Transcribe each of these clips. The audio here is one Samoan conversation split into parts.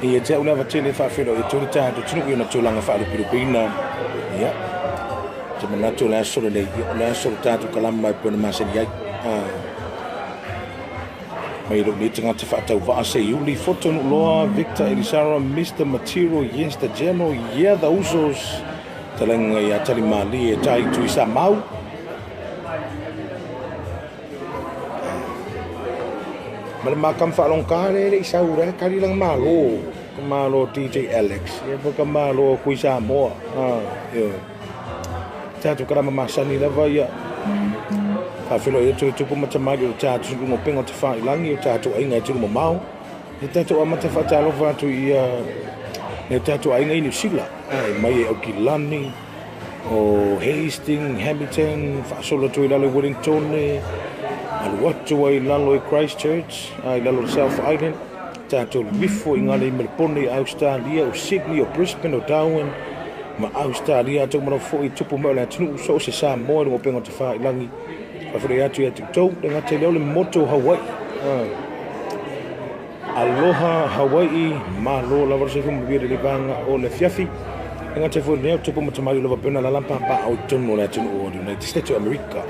Ia te au lava tele faafeiloai atu ai le tatou atunuu i ona tulaga faalupelupeina. Ia, ou te manatu o le aso lenei, ia o le aso o le tatou kalama e pei ona masani ai. Ah, mai lou nei tagata faatauvaa Seiuli, Fotonuuloa, Victor Elisara, Mr. Material, yes, the General, yeah, the Usos, talaiga ia Talimalie, Tai Tuisamau. Ma le makam faalogogata lea e le i sau la e kali lana malo, ka malo DJ Alex, ia po ka malo Kui Samoa. Ah, ioe. Tatou kalama masani lava ia. Faafeiloai atu i tupu ma tamalii o le tatou luga o pega o tafailagi o tatou aiga e tulu mamao. E tatou amata faatalofa atu i ia le tatou aiga i Niu Sila, e mai e Aukilani, o Hastings, Hamilton, faasolo atu i lalo i Wellington, alu atu ai i lalo i Christchurch, i lalo i South Island, tatou lifo i ngale i Melbourne, i Australia, o Sydney, o Brisbane, o Darwin, ma Australia atu mana foi tupu mai o le atunuu, so o se Samoa i luga o pega o tafailagi. Faafeiloai atu ia te outou, le gata i lea o le motu o Hawaii. Aloha Hawaii, malo lava le soifua manuia i lenei vaega o le afiafi. E gata foi i lenei, o tupu ma tamalii lava pei ona alaala ma papaaao i totonu o le atunuu o United States of America.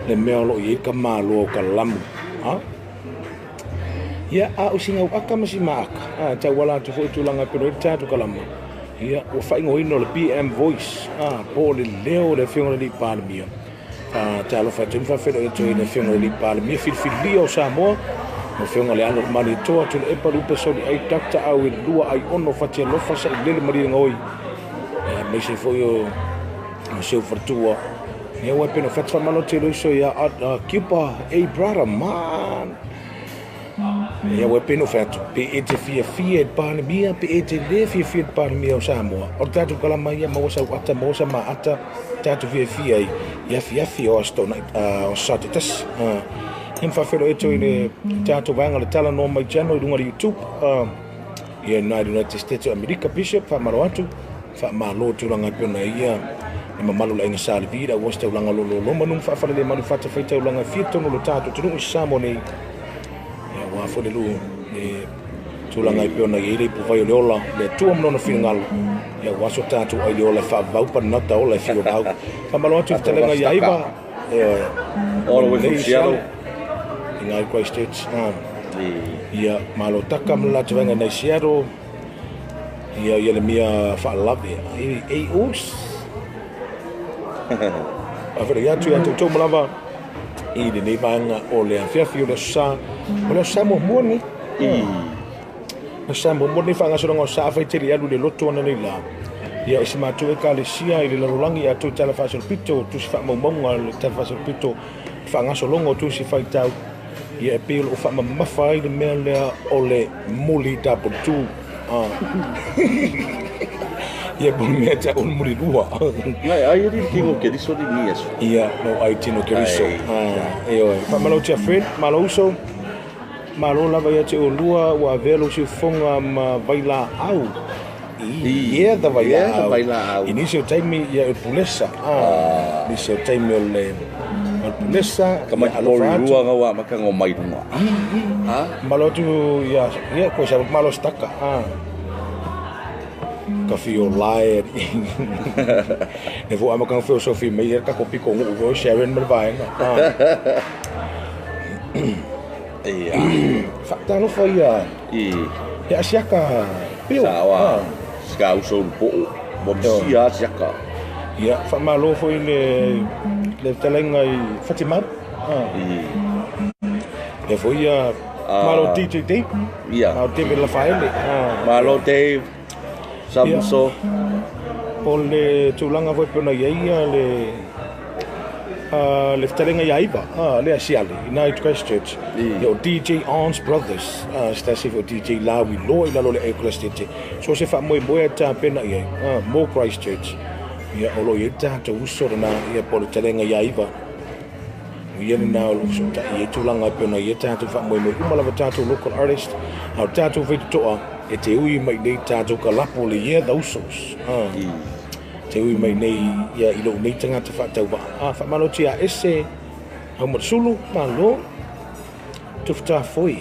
Le mea o lo o i ai ka malo o ka lamu. Ia, a o si gauaka ma si maaka, e tauala atu foi i tulaga e pei ona i ai le tatou kalama, ia, ua faaigoaina o le PM Voice, po o le leo o le Afioga i le Alii Palemia. Talofa atu ma faafeiloai atu i le Afioga i le Palemia filifilia o Samoa, le Afioga i le Alo o le Malietoa, Tuilaepa Lupe Soliai, Dr. Auelua Aiono Fatialofa Sailele Malielegaoi, aemaise foi o si ou faletua. Ia ua pei ona fai atu faamalo atu i le uso ia Kiupa A brother man. Ia ua pei ona fai atu, pe e te fiafia i le Palemia, pe e te le fiafia i le Palemia o Samoa, o le tatou kalama ia, maua sau ata, maua sa maata, tatou fiafia ai i afiafi o aso Toonai, o aso Sa taitasi. Ia ma faafeiloai atu i le tatou vaega o le Talanoa Mai Channel i luga o le YouTube, ia United States of America Bishop, faamalo atu, faamalo tulaga e pei ona ia le mamalu o le aiga Sa Levi, le auositaulaga o lo o loloma faafalelemalu fatafaitaulaga e fia totonu o lo tatou atunuu i Samoa nei. Ia aua foi le le tulaga e pei ona i ai le ipuvai o le ola, le Atua ma lona finagalo, ia aua so tatou ai le ola e faavavau panata ola e fiu vau. Faamalo atu i fetalaiga ia Iva, ioe. All the way from Seattle. I ngā Christchurch. Ia, malo taka ma le latou vaega nei Seattle. Ia, ia le mea faalave. Ei, os. Faafeiloai atu ia te outou ma lava i lenei vaega o le afiafi o le Aso Sa. O le Aso Sa muamua lenei. Aso Sa muamua lenei faagasologa o Sa afai te le alu i le loto ananei la. Ia, i si matou ekalesia i le lalolagi atoa i Tala Faasolopito, tusi faamaumauga le Tala Faasolopito, faagasologa o tusi faitau. Ia, e pei o loo faamamafa ai le mea lea o le muli double two. Ia, po o le mea tau o le muli lua. Ngai ai ri tino keriso ri ni aso. Ia, no ai tino keriso. Ioe. Faamalo atu ia Fred, malo uso. Malo lava ia te oulua ua avea lou siufofoga ma vailaau. Ia, the vailaau. I nisi o taimi ia o le pulesa. Nisi o taimi o le pulesa. Ka mai pori rua ngau a maka ngau mai runga. Malo atu ia, ia koe sa malo staka. Ka fio lae. E fo ama kanga fio Sophie mai ia ka kopi ko ngu vo Sharon ma le vaega. Ia. Faatalofa ia. Ia asiaka pio. Sa sika uso po mo sia asiaka. Ia faamalo foi le le fetalaiga i Fatimau. Ia foi ia malo DJ Dave. Ia. Malo David Lafaele. Malo Dave. Samso. O le tulaga foi pei ona i ai ia le le fetalaiga ia Iva, lea Siale, i na i Christchurch. Ia o DJ Ons Brothers, se tasi foi o DJ Lawi loa i lalo o le Christchurch. So se faamoemoe a tapena i ai, mo Christchurch. Ia o lo o i ai le tatou uso lena, ia po o le fetalaiga ia Iva. O ia lena o lo o fesootai i ai tulaga e pei ona i ai tatou faamoemoe uma lava tatou local artist, a o tatou faitotoa e te ui mai nei tatou kalapo le Yeah The Usos. Te ui mai nei ia i lou nei tagata faatauvaa. Faamalo atu ia Ese Haumatsulu, malo. Tufutafoi.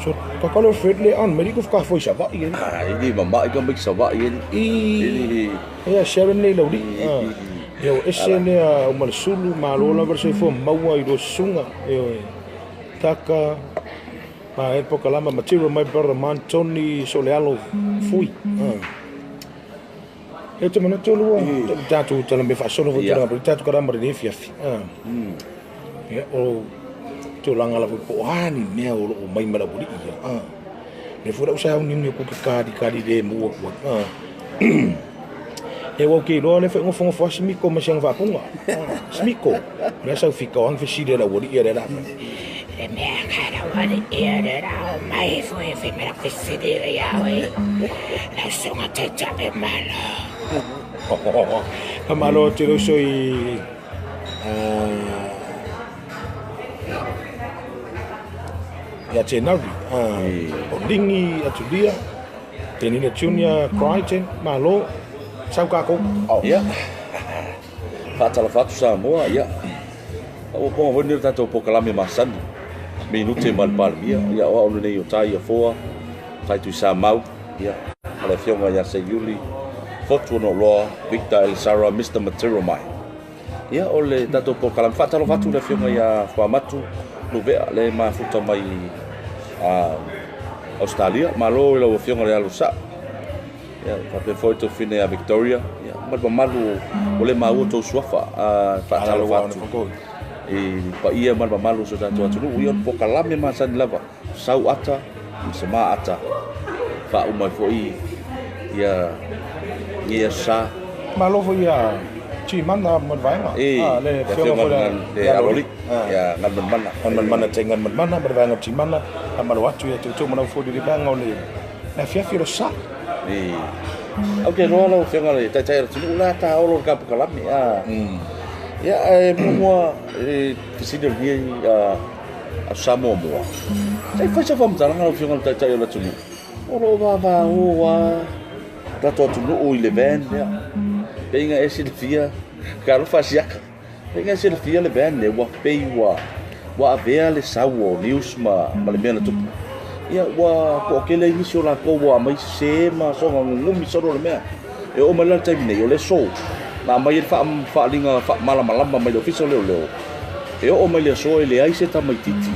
So ka kalo Fred le on me ko ka foi sa va i. Ah, ili mama'i ka mai Sava'i eli. I Ili. Ia Sharon le lauli. Ia o ese le o malasulu malo lava le soifua maua i lua susuga. Ioe. Taka ma e pokalama material my brother man Tony Solealo Fui. E te manatu lua, tatou tala me faasolo foi tulaga tatou kalama le fiafi. Ia o tulaga lava po o a ni mea o loo mai ma le aualii ia. Le foi lau sauniuni ku ke kali kali le mua ku. E ua ke loa le foi ngofo simiko ma sianga faapuga. Simiko. Le sau fika o ang fesili le aualii ia le la. Le mea ka la wale ia le la o mai foi fe me la fesili le ia oi. La songa te tape malo. Ka malo te lo so i ia te navi. O lingi atulia. Te nina Junior Crichton malo. Sau kākou. Ia. Faatalofa atu Samoa, ia. Ua ponga foi lenei o le tatou pokalame masani. Minute ma le Palemia. Ia o au lenei o tai ia foa. Tai tui sa mau. Ia. Ma le afioga ia Seiuli. Fotu ona loa. Victor El Sara, Mr. Material Mai. Ia o le tatou pokalame. Faatalofa atu le afioga ia Fuamatu. Luvea le mafuta mai Australia. Malo i lau afioga le alo sa. Ia, faapea foi tofine ia Victoria. Ia, ma le mamalu o le maua tou suafa. Faatalofa atu i paia ma le mamalu o so tatou atunuu. Ia, o le pokalame masani lava. Sau ata, ma se ma ata. Faauma ai foi ia ia sa. Malo foi ia Chimana ma le vaega. Le Le afioga foi le aloli. Ia, ngan manmana. Ngan manmana te ngan manmana ma le vaega Chimana. Malo atu ia tautou manau foi le vaega o le afiafi o le sa. Au te roa lau afioga le taitai o le atunuu la ta olo le kapokalame. Ia, e muamua e fesili o lenei a Samoa mua. Sai fai sa faamatalaga lau afioga le taitai o le atunuu. O loo vavao a tatou atunuu i le van lea. Peiga e silafia, ka alofa siaka. Peiga e silafia le van lea, ua pei ua avea le sau o news ma le mea na tupu. Ia, ua toatele ai nisi o latou ua aumai sese ma soga gugumi solo le mea. E oo mai la le taimi nei, o le aso, na aumai ai le faaaliga faamalamalama mai le ofisa o leoleo. E oo mai le aso e leai se tamaititi.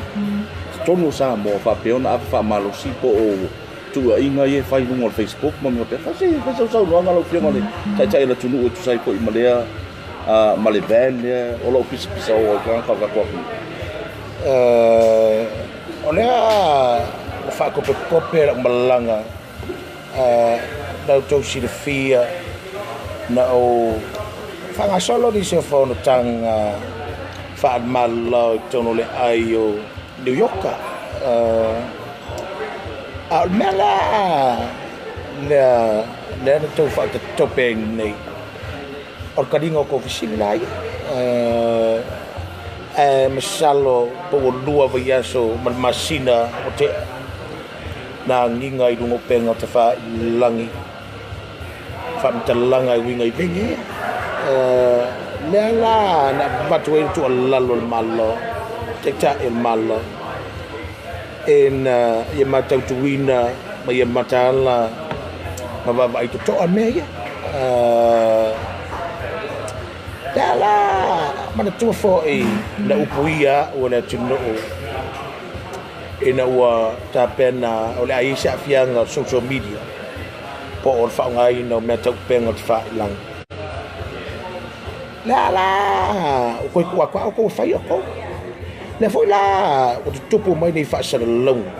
Totonu o Samoa faapea ona ave faamalosi po o tuuaiga ia e fai i luga o le Facebook ma mea faapea. Fai sausaunoaga lau afioga le taitai o le atunuu e tusa ai foi ma lea ma le van lea o loo pisapisa o ai tagata o le tatou atunuu. O lea o faakopekope lau malaga lau tou silafia na o faagasolo nisi o fonotaga faalemalo i totonu o le ai o New York. A o le mea la lea na tou faatatope ai nei o le taliga o kou fesili la ia. Masalo po ua lua vaiaso ma le masina o tea na agiga i luga o upega o tafailagi faamatalaga e uiga i lege. Lea la na avatu ai le tuualalo o le Malo, taitai o le Malo, ina ia matautuina ma ia mataala ma vaavaai totoa mea ia. Lea la manatua foi na upuia au e le atunuu ina ua tapena o le a i ai se aafiaga o social media po o le faaaogaina o mea taupega o tafailagi. Lea la o koe tuu atu a outou e fai outou. Lea foi la ua tutupu mai nei faasalalauga.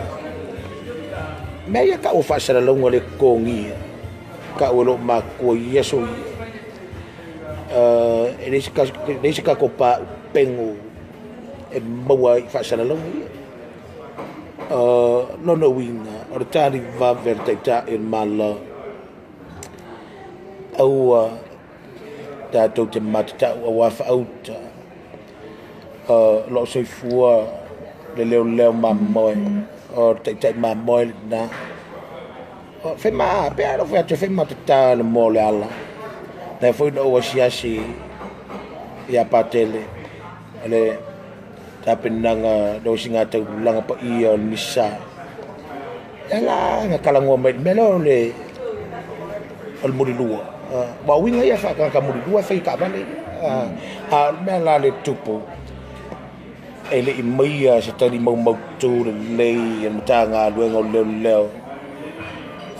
Mea ia taua faasalalauga le totogia taua e loo matua i aso ia. E leai se tatou paupegu e maua ai i faasalalauga ia. Lona uiga o le tali vave a le taitai o le Malo aua tatou te matatau aua faauta loo soifua le leoleo mamoe o le taitai mamoe lena. Fai ma pea lau fai atu fai matata le moa o le ala. Lea foi na ou asiasi ia Patele o le tapenaga le osiga taulaga paia o le misa. E la na talanoa mai i le mea lea o le o le mulilua. Aua o uiga ia faatagata mulilua e fai e taavale ia. A o le mea la lea e tupu, e le i maia se tali maumautu lelei a le Matagaluega o Leoleo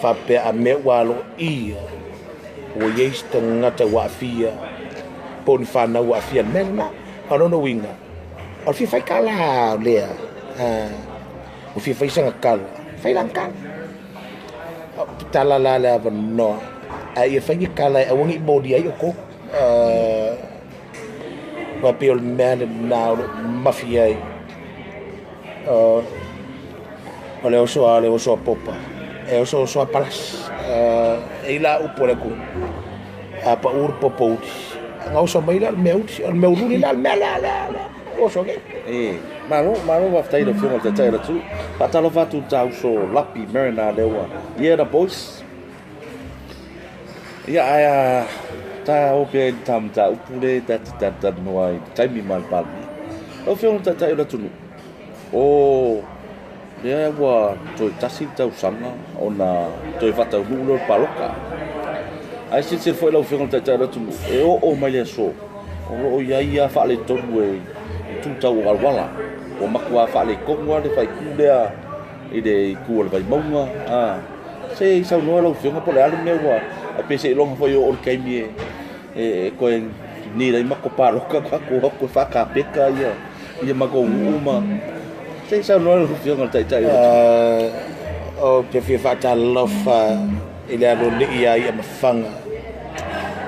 faapea a mea ua aloaia ua i ai se tagata ua aafia po o ni fanau ua aafia i le mea lena. O lona uiga, o le fia fai tala o lea, ua fia fai sana tala, fai lana tala. Tatala la le avanoa, ae ia fai ni tala e aua ne i molia ai outou. Aua pei o le mea lena o lo o mafi ai o le oso a le oso a Popa, e oso oso a palasi. E i la upu a le atunuu, a pau le popo uli, ona oso mai lea o le mea uli, o le mea uliuli la le mea lea, lea, lea, oso nei. E, malo, malo faafetai i le Afioga i le Taitai o le atunuu. Faatalofa atu i le ta uso Lapi Mariner lea ua i the boys. Ia, ae a ta o pea i le ta mataupu lea ta te talatalanoa ai i le taimi ma le Palemia. Lau Afioga i le Taitai o le atunuu, o lea ua toe tasi le tausaga ona toe faataunuu lea o le palota. Ae silasila foi lau Afioga i le Taitai o le atunuu, e oo mai le aso, o lo o i ai lava faaletonu e itu tau o auala. Ua matua faaletonu lava le faaitu lea i le itu o le Vaimauga. Se i saunoa lau Afioga po o le a le mea ua, ae pe seiloga foi e oo i le taimi e toe ni ai matou palota tatou o atu e faakapeta ia matou nuu ma se i saunoa lau Afioga i le Taitai o le atunuu. Ou te fia faatalofa i le aloalii ia Iamafaga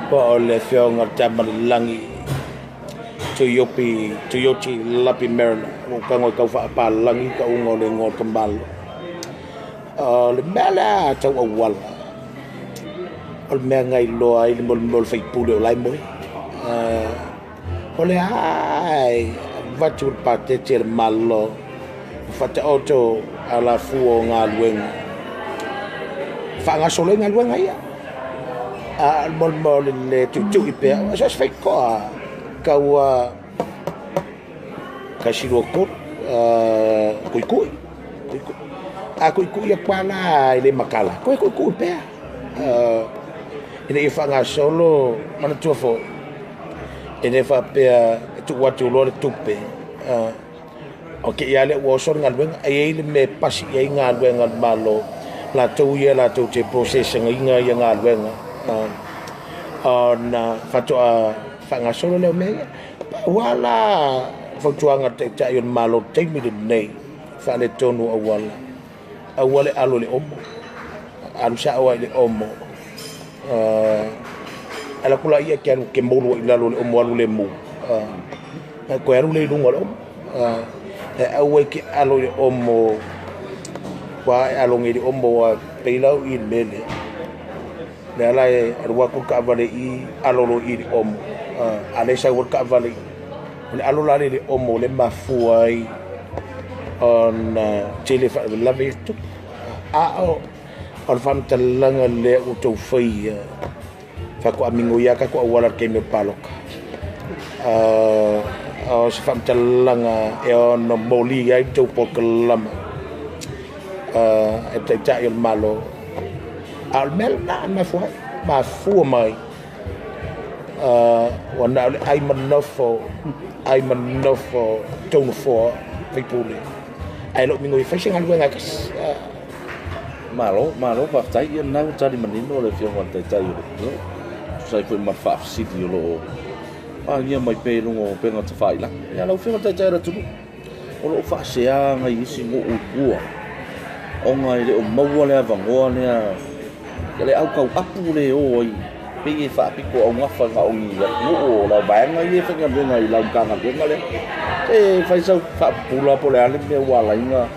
po o le Afioga i le Tamalelagi Tuiopi Tuioti Lapi Mariner, ua ou tago e tau faapalagi tauga o le igoa o le tamalo. O le mea lea tau auala, o le mea na iloa ai le molimau o le faipule o la e moe. O le a e avatu le paketi a le Malo ua faataoto alafua o galuega, faagasolo ai galuega ia. A o le molimau o le le tuitui pea, so o se faitotoa tau 1, 2, 3, tuitui. A tuitui atu lava la e le matala, toe tuitui pea. Ina ia faagasolo, manatua foi, e le faapea e tuu atu loa le tupe, o te i lava lea ua oso le galuega. E i ai le mea e pasi i ai galuega a le Malo, latou ia latou te process ina ia galuega, ona faatoa faagasolo lea o mea ia. Pau lava la le fautuaga a le Taitai o le Malo i le taimi lenei, faaletonu o auala, aua le alo i le omo, alu sao lava i le omo. Alu atu laia e te alu e te moulu ai i lalo o le omo alu lemu, ona e toe alu lea i luga o le omo. E aua e te alo i le omo, aua e alo nei i le omo aua pei la o i le mea lea. Lea la e alu atu le taavale i alo loa i le omo, a o lea e sau ai le taavale i. O le alo la lea i le omo lea e mafua ai ona tele faalavelave ia tutupu. A o le faamatalaga lea ua outou faia, faatoa migoi lava tatou auala i le taimi o le palota. O se faamatalaga e ono moli ai le tou polokalama e le Taitai o le Malo. A o le mea lena e mafua ai, mafua mai ua na o le ai ma nofo, ai ma nofo tou nofoa faipule, ae le o migoi e fai se galuega e tasi. Malo, malo faafetai. Ia lena ua tali manino le Afioga i le Taitai o le atunuu, tusa ai foi ma le faafesili o lo o agia mai pea i luga o upega tafailagi. Ia lau Afioga i le Taitai o le atunuu, o lo o faasea nai isi nuu i tua, ona e le o maua le avanoa lea, le au tauapu le o ai, pei e faapito augafa na o ni atunuu o lau vaega ia e faigaluega i lau Matagaluega lea. E fai sau faapupula po o le a le mea ua ala ai ona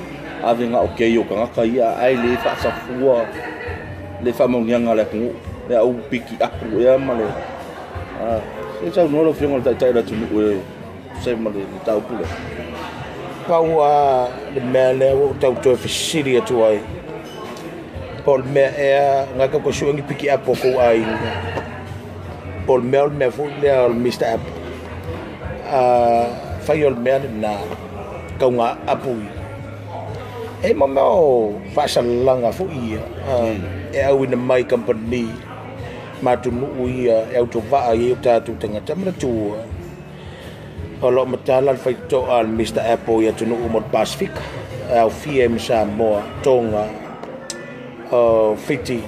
ave na o kei o tagata ia, ae le faasafua le faamauniaga a le atunuu, le au piki apu ea ma le... Se saunoa lau Afioga i le Taitai o le atunuu e tusa ai ma le mataupu lea. Pau lava le mea lea ua ou tau toe fesili atu ai, po o le mea ea na tau toe sue ni piki apu a tou aiga, po o le mea o le mea foi lea o le Mr Apple. Fai o le mea lena, tauga apu ia. E mo mea o faasalalaga foi ia e auina mai kamupani ma atunuu ia e autovaa i ai o tatou tagata manatua o loo matala le faitotoa a le Mr Apple i atunuu mo le Pasefika e aofia ai ma Samoa, Toga, Fiti,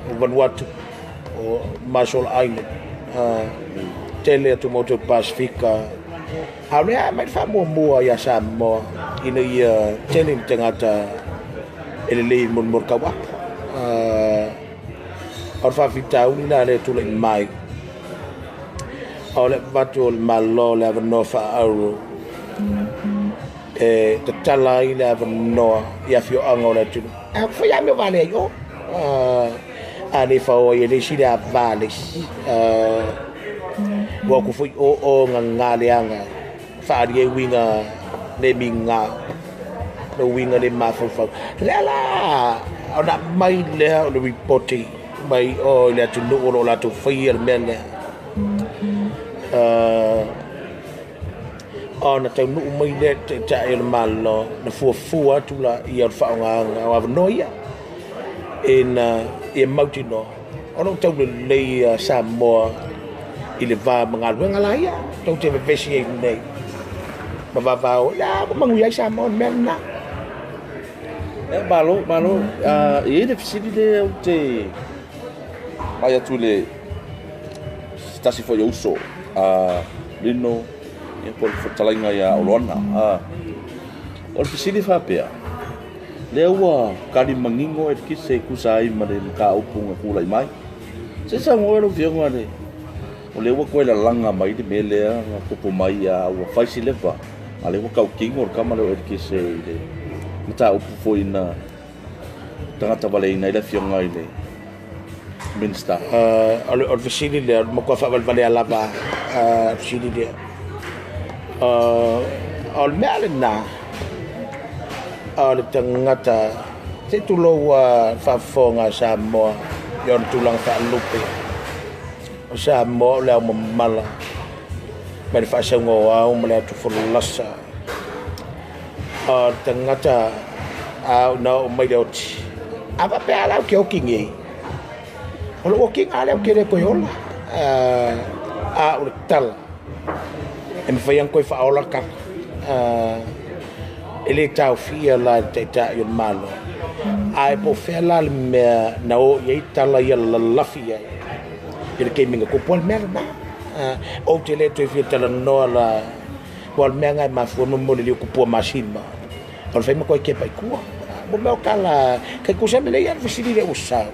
o Vanuatu, o Marshall Island, tele atu motu o le Pasefika. A o lea aumai le faamuamua ia Samoa ina ia tele ni tagata e lelei mo le tauapu. O le faafitauli la lea e tulai mai, o le avatu o le Malo le avanoa faaauro e tatala ai le avanoa i afioaga o le atunuu. A fai lava mea o valea i o, a le faoa ai e le isi le ava a le isi. Ua atu foi o o gaga leaga faaali ai uiga le miga, le uiga le mafaufau. Lea la ona aumai lea o le ripoti mai o i le atunuu o lo o latou faia le mea lea. Ona taunuu mai lea i le Taitai o le Malo na fuafua atu la ia o le faaaogaina o avanoa ia ina ia mautinoa o lo o taulelei Samoa i le va ma galuega la ia tou te vevesi ai nei ma vavao la ua manuia ai Samoa i le mea lena. Malo, malo. E i ai le fesili lea ou te vaai atu i le se tasi foi o uso a Lino, ia po o le fetalaiga ia Oloana. O le fesili faapea, lea ua tali manino e le kise e tusa ai ma le mataupu na tulai mai. Se saunoa lau Afioga le o lea ua toe lalaga mai le mea lea na tupu mai a ua fai si leva, a lea ua tautino le tama lea o Elikese i le mataupu foi na tagata valeina ai le Afioga i le Minister. O le fesili lea, o le matua faavalevalea lava le fesili lea. O le mea lena, o le tagata, se tulou faafofoga a Samoa i ona tulaga faalupe. O Samoa o le ao mamala mai le faasauga o ao ma le atu folasa. O le tagata a na oo mai le oti, a faapea la ou te oti nei, o lou otiga lea ou te le toe ola. A o le tala, e mafai ona toe faaola tala. E le taofia la e le Taitai o le Malo. Ae po o fea la le mea na o i ai tala ia lalafi ai i le taimi na tupu ai le mea lena. Ou te le toe fia talanoa la, aua o le mea lena e mafua mo le liu tupua masima. O le fai ma toe kepa i tua. Mo mea o tala, kai tusa lelei lava le fesili lea ua sau.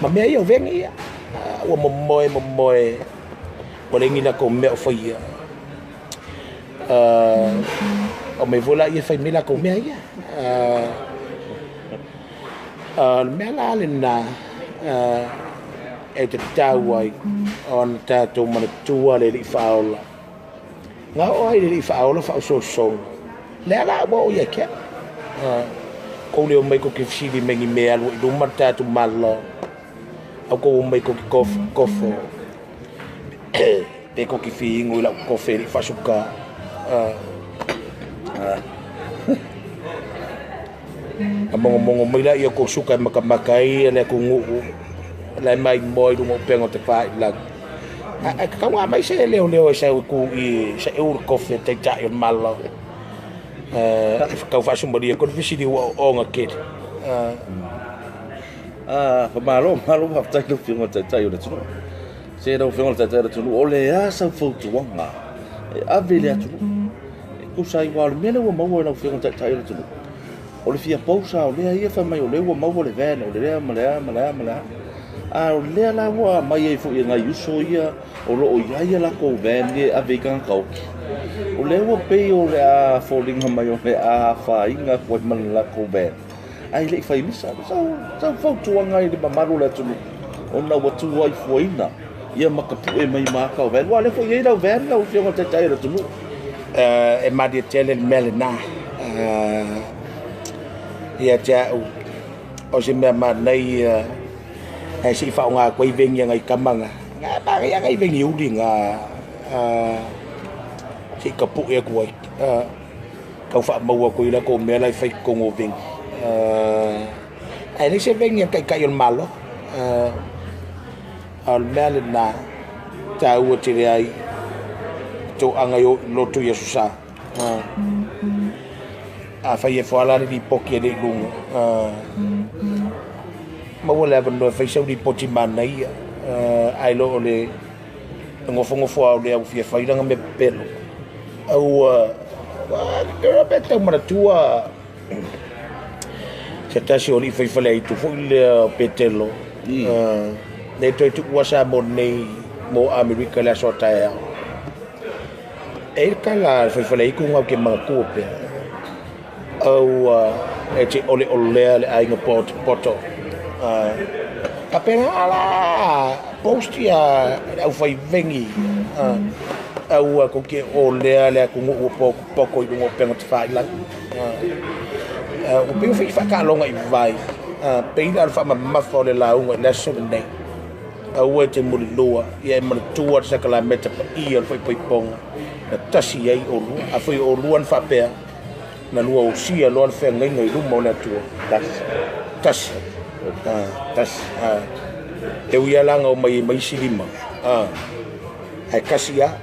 Ma mea ia o vegi ia. Ua momoe, momoe, ua leai ni latou mea o faia. O mai foi la ia fai mai latou mea ia. O le mea la lena e tatau ai ona tatou manatua le Alii Faaola. Na oo ai le Alii Faaola faaososoga. Lea la ua oo ia te au. Kou le omai kou te fesili mai ni mea alu ai i luma le tatou Malo. Au kou omai kou te kofo. Pe kou te fiigu i lau kofe e le i faasuka. A mongomongo mai la ia kou suka e makamaka ai le atunuu la e maimoa i luga o upega o tafailagi. Ae tatau mai se leoleo e sau e ku i sa e ulu kofe Taitai o le Malo. E tau faasumalia ko le fesili ua ooga tele. Malo, malo, faafetai lau Afioga i le Taitai o le atunuu. Se lau Afioga i le Taitai o le atunuu, o le a sau fautuaga e ave i le atunuu e tusa ai, aua o le mea lea ua maua e lau Afioga i le Taitai o le atunuu, o le fia pousa o lea ia fai mai o lea ua maua le van, o le lea ma le a ma le a ma le a. A o lea la ua aumai ai foi e nai uso ia o lo o i ai a latou van ia e ave i tagata oti. O lea ua pei o le a foliga mai o le a afaina atu ai ma le latou van. Ae le i fai misa. Sau fautuaga i le mamalu o le atunuu ona ua tuai fuaina ia matapue mai ma ata o van. Aua o lea foi e i ai lau van lau Afioga i le Taitai o le atunuu. E malie tele le mea lena. Ia te au, o se mea manaia ae se i faaaoga atu ai vegi a nai tama na. Na manaia nai vegi uli na se i tapue atu ai. Tau faamaua atu ai latou mea la e fai i totonu o vegi. Ae leai se vegi a le Taitai o le Malo. A o le mea lena taua tele ai toaga e o i lotu i Aso Sa. Afai e foala le lipoti e le i luga, maua le avanoa e fai sau lipoti manaia, ae le o le nofonofo lava o lea ua fia fai lana mea pepelo. Aua pe tau manatua se tasi o alii faifaleaitu foi lea o Petelo, le toe tuua Samoa nei mo Amerika i le aso a taeao. E i ai le tala a le faifaleaitu lena ou te manatua pea, aua e te oleolea le aiga potopoto. Faapena la post ia le aufaivegi, aua tou te olea le atunuu ua potopoto i luga o upega tafailagi. Ua pei ua fai faataaloga i vai, pei la o le faamamafa o le lauga i le aso lenei. Aua e te mulilua, ia e manatua le sakalameta paia o le faaipoipoga na tasi ai olua. Afai o olua na faapea, na lua osia loa le feagaiga i luma o le Atua. Tasi. Tasi. Tasi. E ui lava la na omai ai ma isi lima, ae tasi lava.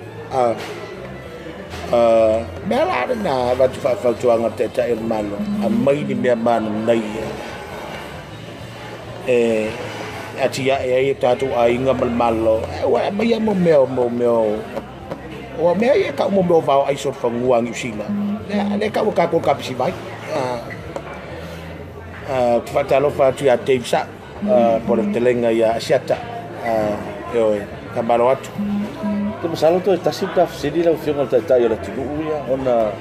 Mea la lena avatu faafautuaga a le Taitai o le Malo, aumai ni mea mananaia e atiae ai o tatou aiga ma le Malo. Ua aumai lava mo mea o mea ia e tau mo mea o vao aisa o le fanua a Niu Sila. Lea e tau e tatou o le kapisi vai. Ou te faatalofa atu ia Dave Sa, po o le fetalaiga ia Asiata. Ioe, faamalo atu. Te masalo toe tasi le ta fesili lau Afioga i le Taitai o le atunuu ia, ona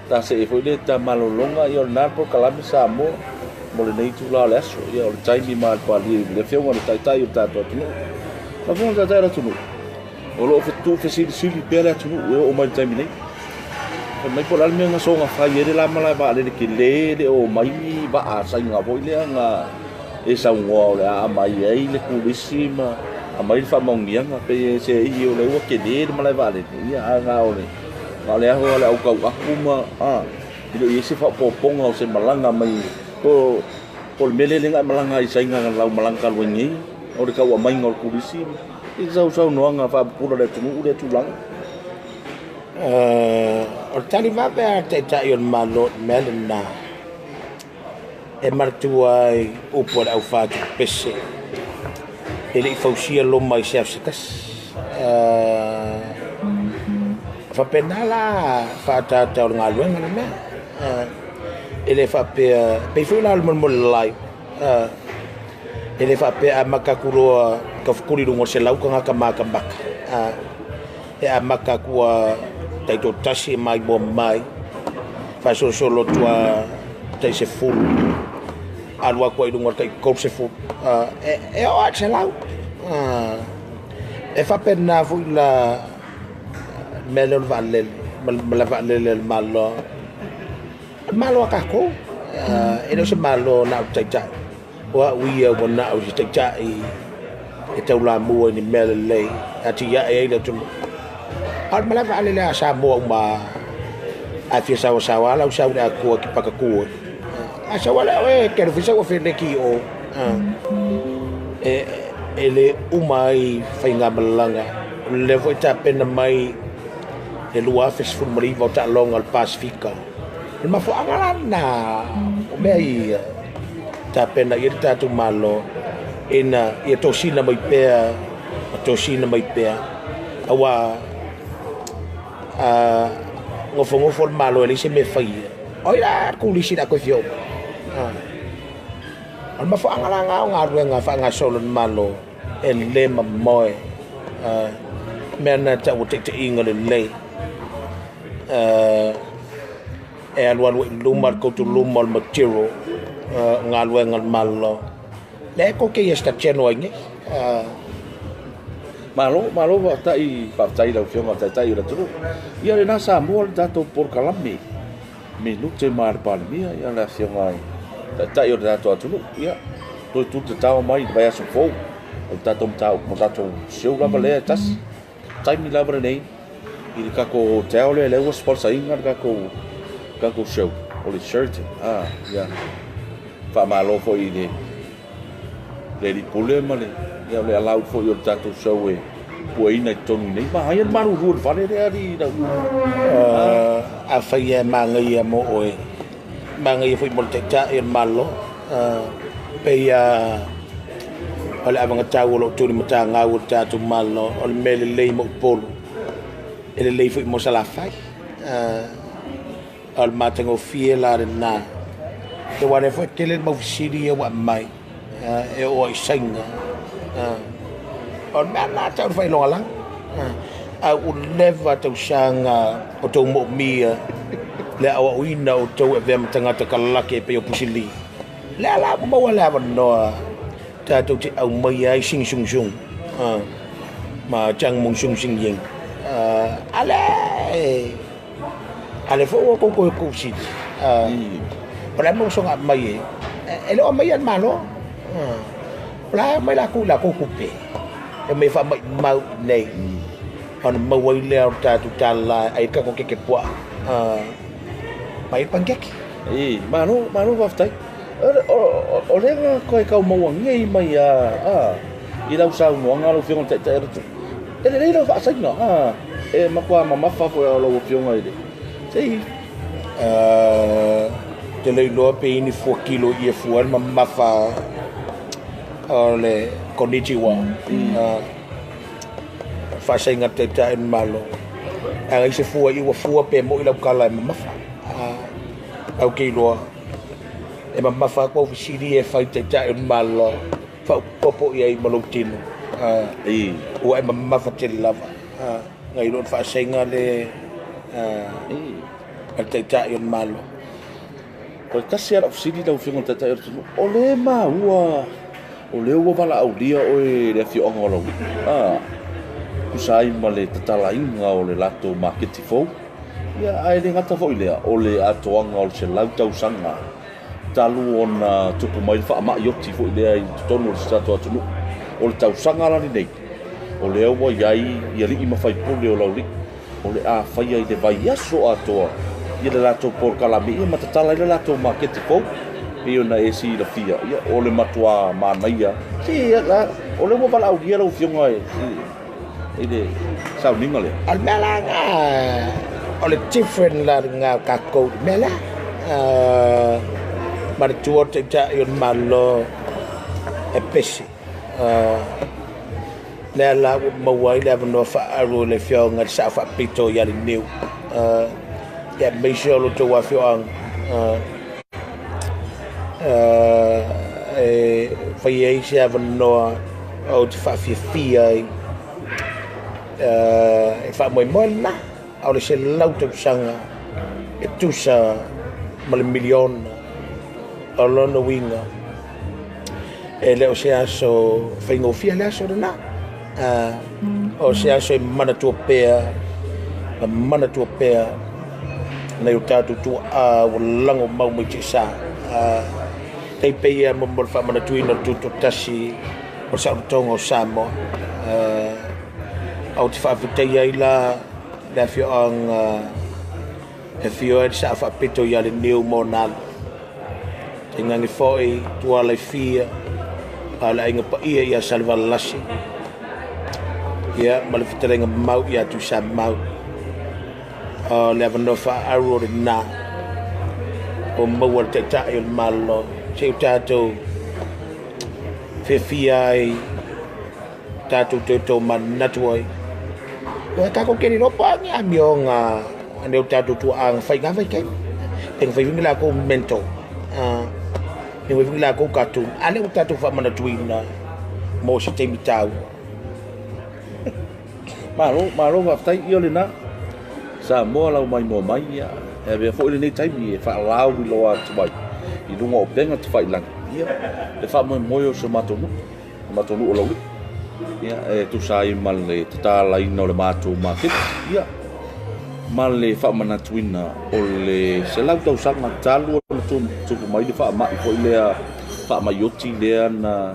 ta see foi lea ta malologa, ia o lena le polokalame Samoa mo lenei itula o le aso, ia o le taimi malie i le Afioga i le Taitai o le tatou atunuu. Lau Afioga i le Taitai o le atunuu, o lo o tuufesilisili pea le atunuu e oo mai le taimi nei. Fai mai po o le a le mea na soona fai ai le la malae vaalele tele, le o mai ni vaa saiga foi lea na e saunoa o le a aumai ai le turisi ma aumai le faamaoniaga, pe se i o le ua tele le malae vaalele, ia ae na o le aho a le autauaku ma e le o i ai se faaopoopoga o se malaga mai po o le mea lea na e malaga ai i Saina na lau malaga talu ai nei, o le tau aumaiga o le turisi i sausaunoaga faapupula le atunuu lea tulaga. O le tali vave a le Taitai o le Malo i le mea lena, e manatua ai upu a le aufatupese, e le i fausia Roma i se aso se tasi. Faapena la faaataata o le galuega le mea. E le faapea, pei foi la o le molemole live, e le faapea amata atu loa tafukuli luga o le 100 tagata matamata. E amata atu a taitoatasi e maimoa mai, faasolosolo atu a tai 10, alu atu ai luga o le tai 30, e oo lava i le 100. E faapena foi la mea lea o le vaalele, ma le vaalele a le Malo. O le Malo a tatou, e le o se Malo na o le Taitai. O au ia ua na o se Taitai e taulamua i ni mea lelei, atiae ai le atunuu. A o le malae vaalele a Samoa uma, a fia sawasawa lau sau le atua ki pakatu ai. A sawa le oe, ke alu fai sau afe leki o. E le uma ai faigamalaga. O le foi tapena mai le 2019 o taaloga o le Pasifika. O le mafuaaga la lena o mea ia tapena i ai le tatou Malo, ina ia tosina mai pea, ma tosina mai pea. Aua nofonofo le Malo e leai se mea e faia. O ai la le turisi le a toe fia oo mai. O le mafuaaga la lena o galuega faagasolo le Malo e le mamoe. Mea na tau o taitaiga lelei. E alualu ai i luma le tautuluma o le material, o galuega a le Malo. Lea e tou te ia stateno ai nei. Malo, malo faafetai, faafetai lau Afioga i le Taitai o le atunuu. Ia lena Samoa le tatou polokalame minute ma le Palemia, ia le Afioga i le Taitai o le tatou atunuu. Ia toe tu tatao mai i le vaiaso fou o le tatou mataupu, mo tatou show lava lea e tasi. Taimi lava lenei i le tatou hotel lea, lea ua sponsor ina le tatou show o le Sheraton. Ia. Faamalo foi i le alii pule ma le ia o le alauli foi o le tatou sau e puaina i totonu i nei. Manaia le malulu o le fale lea alii lau. Afai e magaia mo oe, magaia foi mo le taitai o le Malo, pei o le avagatau o loo tuli matagau o le tatou Malo, o le mea lelei mo Upolu, e lelei foi mo Salafai. O le matagofie la lena. E ua lea foi tele le mau fesili ia ua aumai e oo ai i Saina. O le mea lena tau le faailogalanu. A ua leva tausaga o tou moomia le aoaoina o tou e avea ma tagata kalake pei o Pusili. Lea la ua maua le avanoa tatou te aumaia ai Sing Sung Sung ma Chang Mong Sung Sing Ying. Ale foi ua tou toe kou fesili. O le a mau soga mai e le o mai le Malo. O la mai la ku la ku kupe. E mai fa mai mau nei. Ona maua i lea o tatou tala ai ka ko keke pua. Mai pankeki. E, malo, malo faafetai. O le ga koe kau maua ngei mai a i lau saunoaga lau Afioga i le Taitai o le atunuu. E lelei lau faasaina, e matua mamafa foi o lau Afioga i le sei. Te le iloa pe ini fua kilo i e fua le mamafa o le konnichiwa. Faasaina taitai o le Malo. A se fua i ua fua pe mo i lau kala e mamafa. Au ke iloa e mamafa atu au fesili e fai taitai o le Malo faaopopo i ai ma lou tino. Ua e mamafa tele lava. Ngai lo le faasaina le a le taitai o le Malo. O le tasi ala fesili lau Afioga i le Taitai o le atunuu, o le maua o lea ua valaaulia oe le afioaga o Laulii. Tusa ai ma le tatalaina o le latou maketi fou. Ia, ae le gata foi lea, o le atoaga o le 100 tausaga talu ona tupu mai le faamai oti foi lea i totonu o le tatou atunuu. O le tausaga la lenei, o lea ua iai i alii ma faipule o Laulii, o le a faia i le vaiaso atoa ia le latou polokalame ia ma tatala ai le latou maketi fou. Pei ona e silafia, ia o le matua manaia. Si la, o le ua valaaulia lau Afioga i le sauniga lea. O le mea la nga o le different la nga kakou le mea la. Ma le tua o taitai o le Malo e pese. Lea la ua maua ai le avanoa faaalu i le afioga i le Sao Faapito ia Leniu. Ia aemaise o lo outou afioaga. E fai ai se avanoa ou te faafiafia ai e faamoemoe lena. A o le 100 tausaga e tusa ma le miliona. O lona uiga e le o se aso faigofie le aso lena. O se aso e manatua pea, ma manatua pea nai o tatou tuaa ua lago mau mai tiasa. Tai pei ia mo le faamanatuina o le tutotasi o le saolotoga o Samoa. Ou te faafetaia ai la le afioaga e afio ai le Sao Faapito ia Leniu mo ona alo. Tainane foi tuala i fia a le aiga paia ia Salevalasi. Ia ma le fetalaiga mau ia Tuisamau. O le avanoa faaaru o lena o maua le taitai o le Malo. Se o tatou fiafia ai, tatou toe manatu ai. Ua tatou keri lopo a ni amioga ane o tatou tuaaga fai ngā vai kei. Tenga fai wingi la kou mentor. Tenga fai wingi la kou cartoon. Ale o tatou faamanatuina mo se taimi taua. Malo, malo faafetai ia lena. Samoa lau mai moa mai ia. E avea foi lenei taimi e faalau i loa atu ai i luga o upega tafailagi. Ia, le faamoemoe o si o matou nuu, o matou nuu o Laulii. Ia, e tusa ai ma le tatalaina o le matou maketi. Ia, ma le faamanatuina o le 100 tausaga talu ona tupu mai le faamai foi lea, faamai oti lea na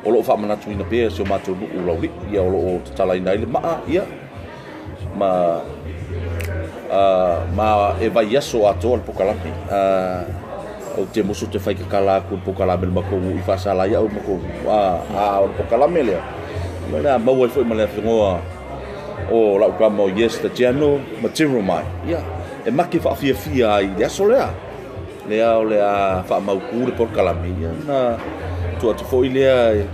o loo faamanatuina pea si o matou nuu o Laulii. Ia, o loo tatalaina ai le maa, ia, ma ma e vaiaso atoa le pokalame. Ou te musu te fai kakala aku le polokalame le matou nuu i faasala ai au i matou nuu a o le polokalame lea o le a maua ai foi ma le afioga o lau tama o Yes the General ma Jeremiah ia e make faafiafia ai i le aso lea lea o le a faamautu le polokalame ia na tuu atu foi lea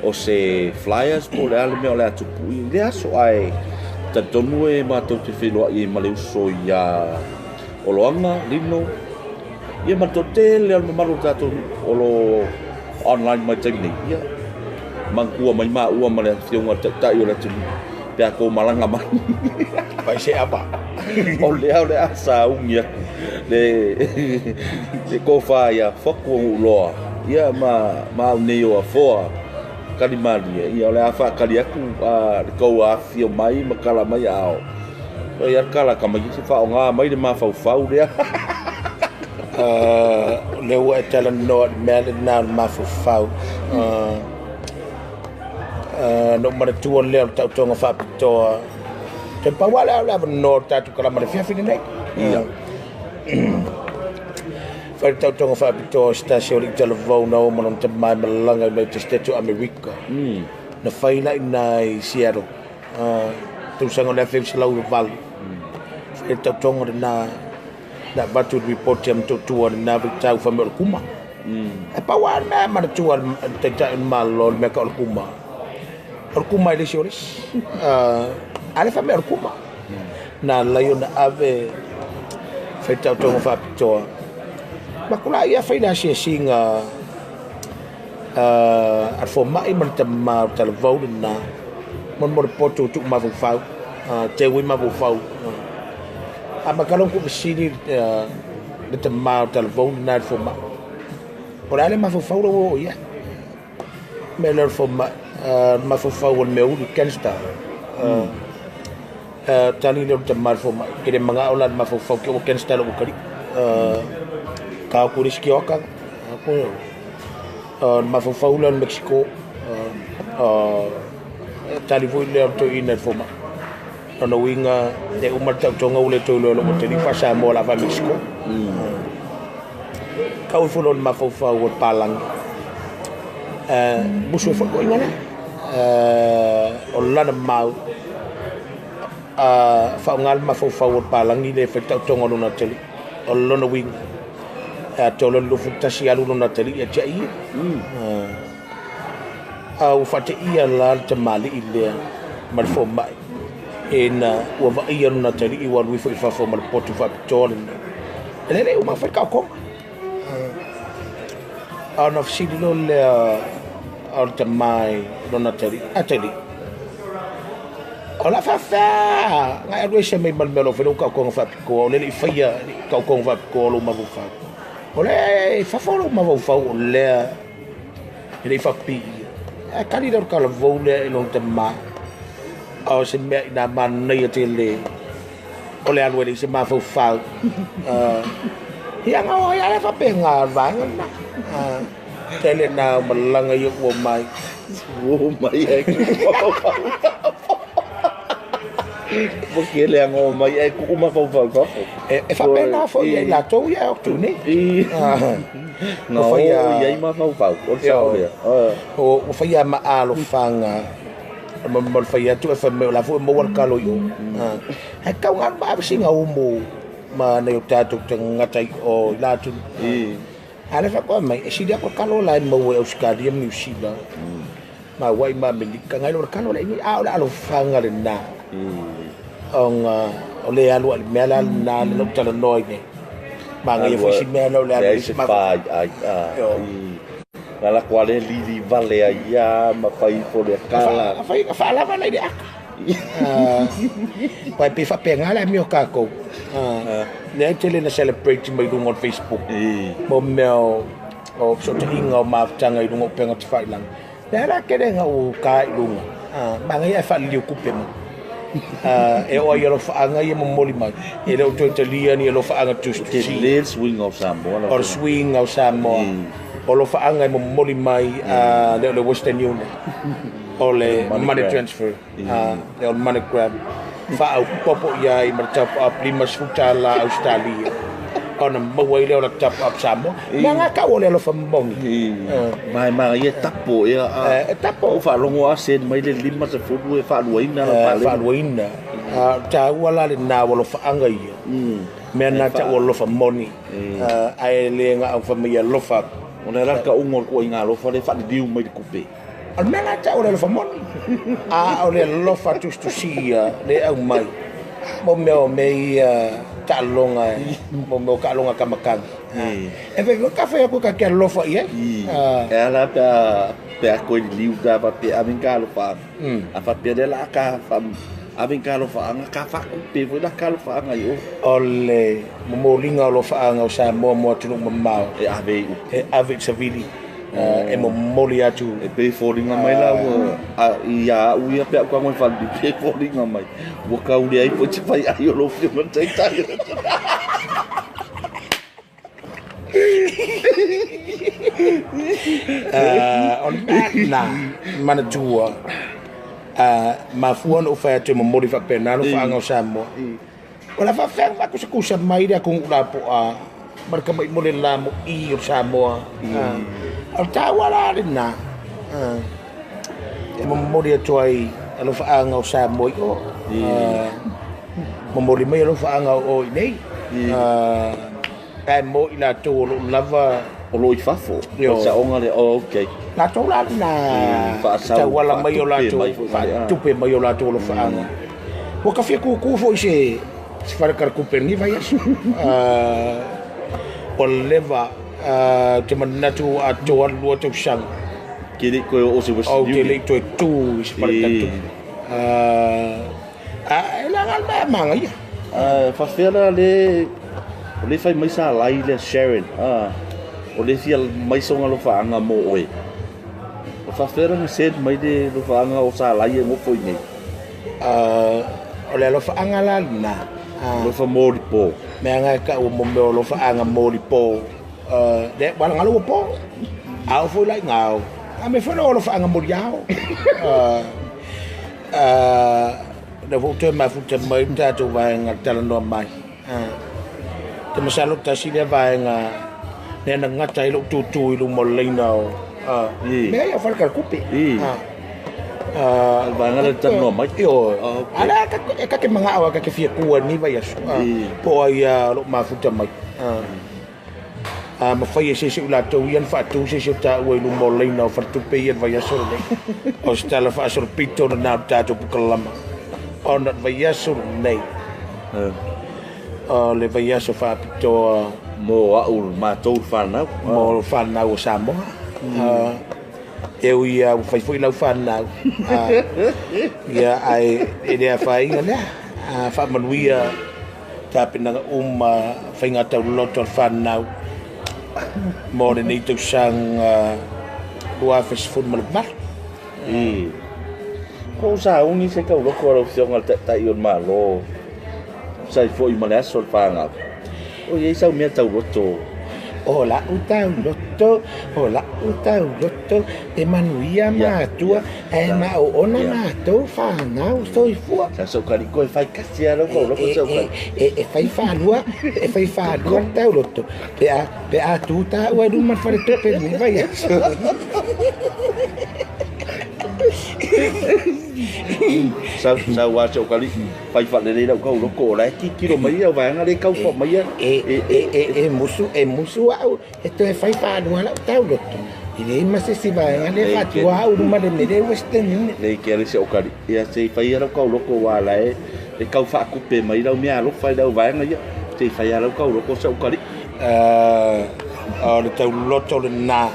o se flyers po o le a le mea o le a tupu i le aso ae talitonu e matou te feiloai ai ma le uso ia Oloaga, Lino, ia ma le toatele o le mamalu o le tatou nuu o lo o online mai i le taimi nei, ia manatua mai maua ma le afioga i le Taitai o le atunuu pe a tou malaga mai. Fai se ava. O lea o le a sauni atu le le tofa ia Fotu o Nuuloa ia ma ma au nei o Afoa tali malie, ia o le a faatali atu le tou afifio mai ma tala mai a o Fai a le tala a tamaitiiti, faaaoga mai le mafaufau lea. O lea ua e talanoa i le mea lena o le mafaufau. Na ou manatua lea o le taotoga faapitoa. Toe pau lava lea o le avanoa o le tatou kalama i le afiafi lenei. Ia. Fai le taotoga faapitoa o se tasi o alii talavou na o ma lona tama e malaga i United States o Amerika. Na fai la i ina i Seattle. Tausaga o le 1998. Fai le taotoga lena na avatu le report ia Motootua i lena vaitau fai mai o le kuma. Ae pau lava le mea e manatua e le Taitai o le Malo le mea tau o le kuma, o le kuma e le isi o le isi. A lea fai mai o le kuma. Na ala ai ona ave fai le taotoga faapitoa. Matou la ia fai le asiasiga a le fomai ma le tama o le talavou lena mo le potu e tuu mafaufau, teu ai mafaufau. A matalo na tuufesili le tama o le talavou lena i le fomai, o le a le mafaufau lea ua oo i ai? Mea lea o le fomai, le mafaufau o le mea ulu, gangster. Tali lea o le tama i le fomai, e le manao la i le mafaufau te i ua gangster lou atalii. Ka o atu i le isi tioata, o le mafaufau lea o le Mexico. Tali foi lea o le toeaina i le fomai. Lona uiga e uma le taotoga ua le toe iloa e lou atalii faa-Samoa o le a faa-Mexico. Tau ifo loa i le mafaufau o le palagi, musu ai foi le toeaina lea. O lana mau, faaaoga le mafaufau o le palagi lea e fai le taotoga o lona atalii. O lona uiga, e atoa loa le 21 alu lona atalii ia te ia. A ua faateia la le tamalii lea ma le fomai ina ua vaaia lona atalii ua alu ifo i fafo ma le potu faapitoa lenei. E le le uma fai le taotoga. A ona fesili loa lea o le tama i lona atalii, atalii, o le a faafefea ona e alu ese mai ma le mea o lo o fai lou taotoga faapitoa, o le le i faia taotoga faapitoa o lou mafaufau. O lea e fafo lou mafaufau o lea e le i faapipiia. Ae tali lea o le talavou lea i lona tama, a o se mea ina manaia tele o le alu e leai se mafaufau. Ia na o ai lava faapena le vaega lena. Tele na o malaga ia ua mai. Ua mai ai ku'u mafaufau. Ua tele lava o mai ai ku'u mafaufau i fafo. E faapena foi ia i latou ia e o atu nei. Na o i ai mafaufau, o le sao lea. Ua faia ma alofaga ma le fai atu e fai mai o la foi e maua le talo i o. Ae tau na alu ma ave sina umu ma nai o tatou tagata i o i la atunuu. A o lea faatoa mai, e sili atu le talo la e maua i Ausetalia ma Niu Sila ma Hawaii ma Amerika, nai lo le talo la i inei. A o le alofaga lena, ona o lea e alu lava i le mea la lena lea na ou talanoa ai nei. Manaia foi si mea lea o le alu i se mafaufau. Na lako lava lea lili vale ai lava ma fai ifo le kala. Faalava la i le aka. Aua e pei faapena le amio a tatou. Lea e tele ina celebrate mai luga o le Facebook mo mea o fesootaiga o mafutaga i luga o upega tafailagi. Lea la tele ina ou ta i luga, manaia ae faaliliu tupe mai. E oo lava i alofaaga ia momoli mai, e le o toe talia ni alofaaga tusitusi. Tele le suiga o Samoa. O le suiga o Samoa. O alofaaga e momoli mai le o le Western Union, o le money transfer, o le money grab, faaopoopo i ai ma le top up $50 Ausetalia. Ona maua ai lea o le tapu ap Samoa. Mea ngā kau o le alofa moni. Mai ma ia tapo ia E tapo. O faalogo a send mai le 50 e faaluaina la pale. Faaluaina. Tāua la le nā o alofa anga ia. Mea nā ta o alofa moni. Ae le ngā au whamai alofa. O le raka ungo ko i ngā alofa le whaliliu mai le kupe. O le mea nā ta o le alofa moni. A o le alofa tustusia le au mai. Mo mea o me ia taaloga mo mea o taaloga kamakagi e fai ka fai aku ka ke alofa i ai. E ala pe a koe liliu ta pa pe ave ka alofa. A fa pe le la ka fa ave ka alofa anga ka fa kupe foi la ka alofa anga i o. O le momoliga o alofaaga o Samoa mo atunuu mamao. E ave i upu. E ave i savili. E momoli atu. E pe foliga mai la ua i a au ia pe au ka ngoi whalini pe foliga mai. Ua kaule ai po te whai ai o lo whio taitai. O le mea na manatua mafua ona ou fai atu e momoli faapena alofaaga o Samoa. O la faafeaga faakusakusa mai le atunuu lapoa ma le tama'i mo le la mo'i o Samoa. O le tāua la lena e momoli atu ai alofaaga o Samoa i o. Momoli mai alofaaga o o i nei. Ae mo i latou o loo lava O lo i fafo. O sa onga le o okay. Latou la na tauala mai o latou faatupe mai o latou alofaaga. Ua kafia kukū foi se falekalakupe lenei vaiaso. O leva te manatu atoa 2 tausaga. Ke le koe o se Western Union. Ou te le i toe tū i se falekalatupe. E le aga le mea magaia. Faafefea la le o le fai mai sa lai le Sharon. O le fia mai songa alofaaga mo oe. O faafefea la na send mai le alofaaga o sa lai e ngofo i nei. O le alofaaga la lena. Alofa mo lipo. Mea nga e kau mo mea o alofaaga mo lipo. Le wala ngalo po. Ao foi lai ngao. A me foi lo alofaaga mo liao. Le fo te mafuta mai tātou vaenga talanoa mai. Te masalo tasi lea vaenga lea na gata ai lou tūtū i luma o le laina o mea ia o falekalakupe. Vaenga le talanoa mai. Ioe. Ala e kake magao a kake fia kua ni vaiaso. Po ai o lou mafuta mai. Mafai e se isi o latou ia na faatu se isi o taua i luma o laina o faletupe ia le vaiaso lenei. O se tala faasolopito lena o le tatou pukalama. Ona o le vaiaso lenei. O le vaiaso faapitoa mo au matou whanau. Mo whanau o Samoa. E ui ia ua fai foi lau whanau. Ia ai e lea whainga lea. Faamanuia tapenaga uma faiga tauloto o le whanau. Mo lenei tausaga 2018. Ko sa ungi se kauloko a lau fioga le taitai o le Malo. Sai foi ma le aso o le whangau. O iai sau mea tauloto. O lau tauloto, o lau tauloto, e manuia matua, e maoona matou whanau soifua. Sa sau kariko e whai kasi a lau kauloko sau kari. E whai whālua, e whai whālua le tauloto. Pe a tū tāua e luma le wharetope ni vai aso. Sa ua te o kali whai whalere lau kauloko o lai kikiro mai au vaenga le kaupa mai a. E musu au, e toe whai whālua lau tauloto. I le ima se si vaenga le whatua au luma le mere Western Union. Nei ke ale se o kali. Ia se whai lau kauloko wā lai e kau whaakupe mai lau mea alofa i lau vaenga ia. Se whai lau kauloko sa o kali. O le tauloto le nā.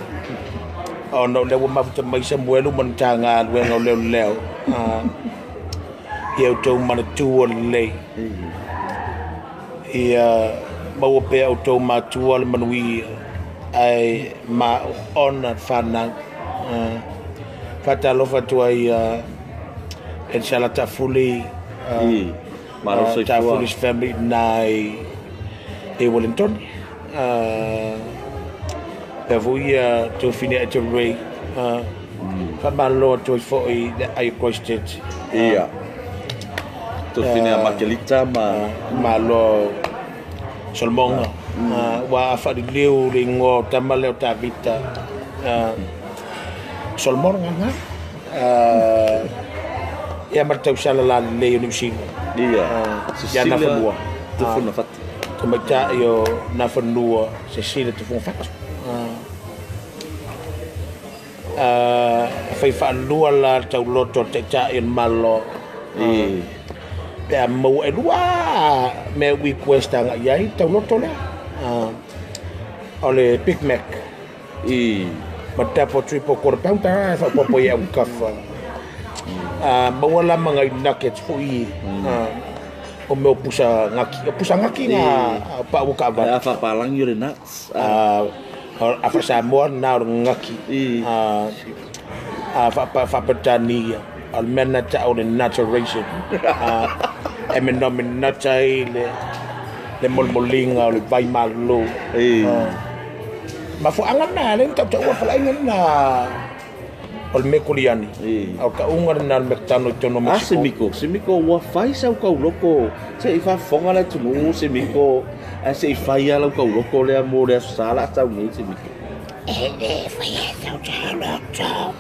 O no le ua mafuta mai Samuelu ma na tāgāluega o leoleo. Ia outou manatua lelei. Ia maua pea outou matua le manuia ae maoona le fanau. Faatalofa atu ai e le Sala Taafuli, Taafuli's family i na i Wellington. Pea foi ia Tofine e te Ray. Faamalo atu ai foi le ai o Christchurch. Ia. Tofine a Makelita ma Malo Solomon. Ua faaliliu le igoa o tama lea o Tavita, Solomona Gaga. Ia ma le tausala lalelei o Niu Sila. Ia, Ia Nafanua. Tufunafatu. Tamaitai o Nafanua, Cecilia Tufunafatu. Fai faalua la le tauloto o le taitai o le Malo. Pe a maua e lua mea request agai ai tauloto lea. O le Big Mac. Ma double triple quarter pounder e faaopoopo i au kafa. Maua la ma nai nuggets foi, o mea o pusa gaki. O pusa gaki na pau o kaavale. A faapalangi o le nuts. A faa-Samoa na o le gaki. A faa-Peretania o le mea na tau o le nutteration. E menomenota ai le molimoliga o le vai malolo. Mafuaaga lena lea na tautaua falaiga lena o le mekuliani. O le tauga lena o le mekatano i totonu o Mexico. A Semiko, Semiko ua fai sau kauloko se i faafofoga le atunuu Semiko, ae se i fai lava lau kauloko lea mo le Aso Sa la a sau nei Semiko. E le faia sau tauloto.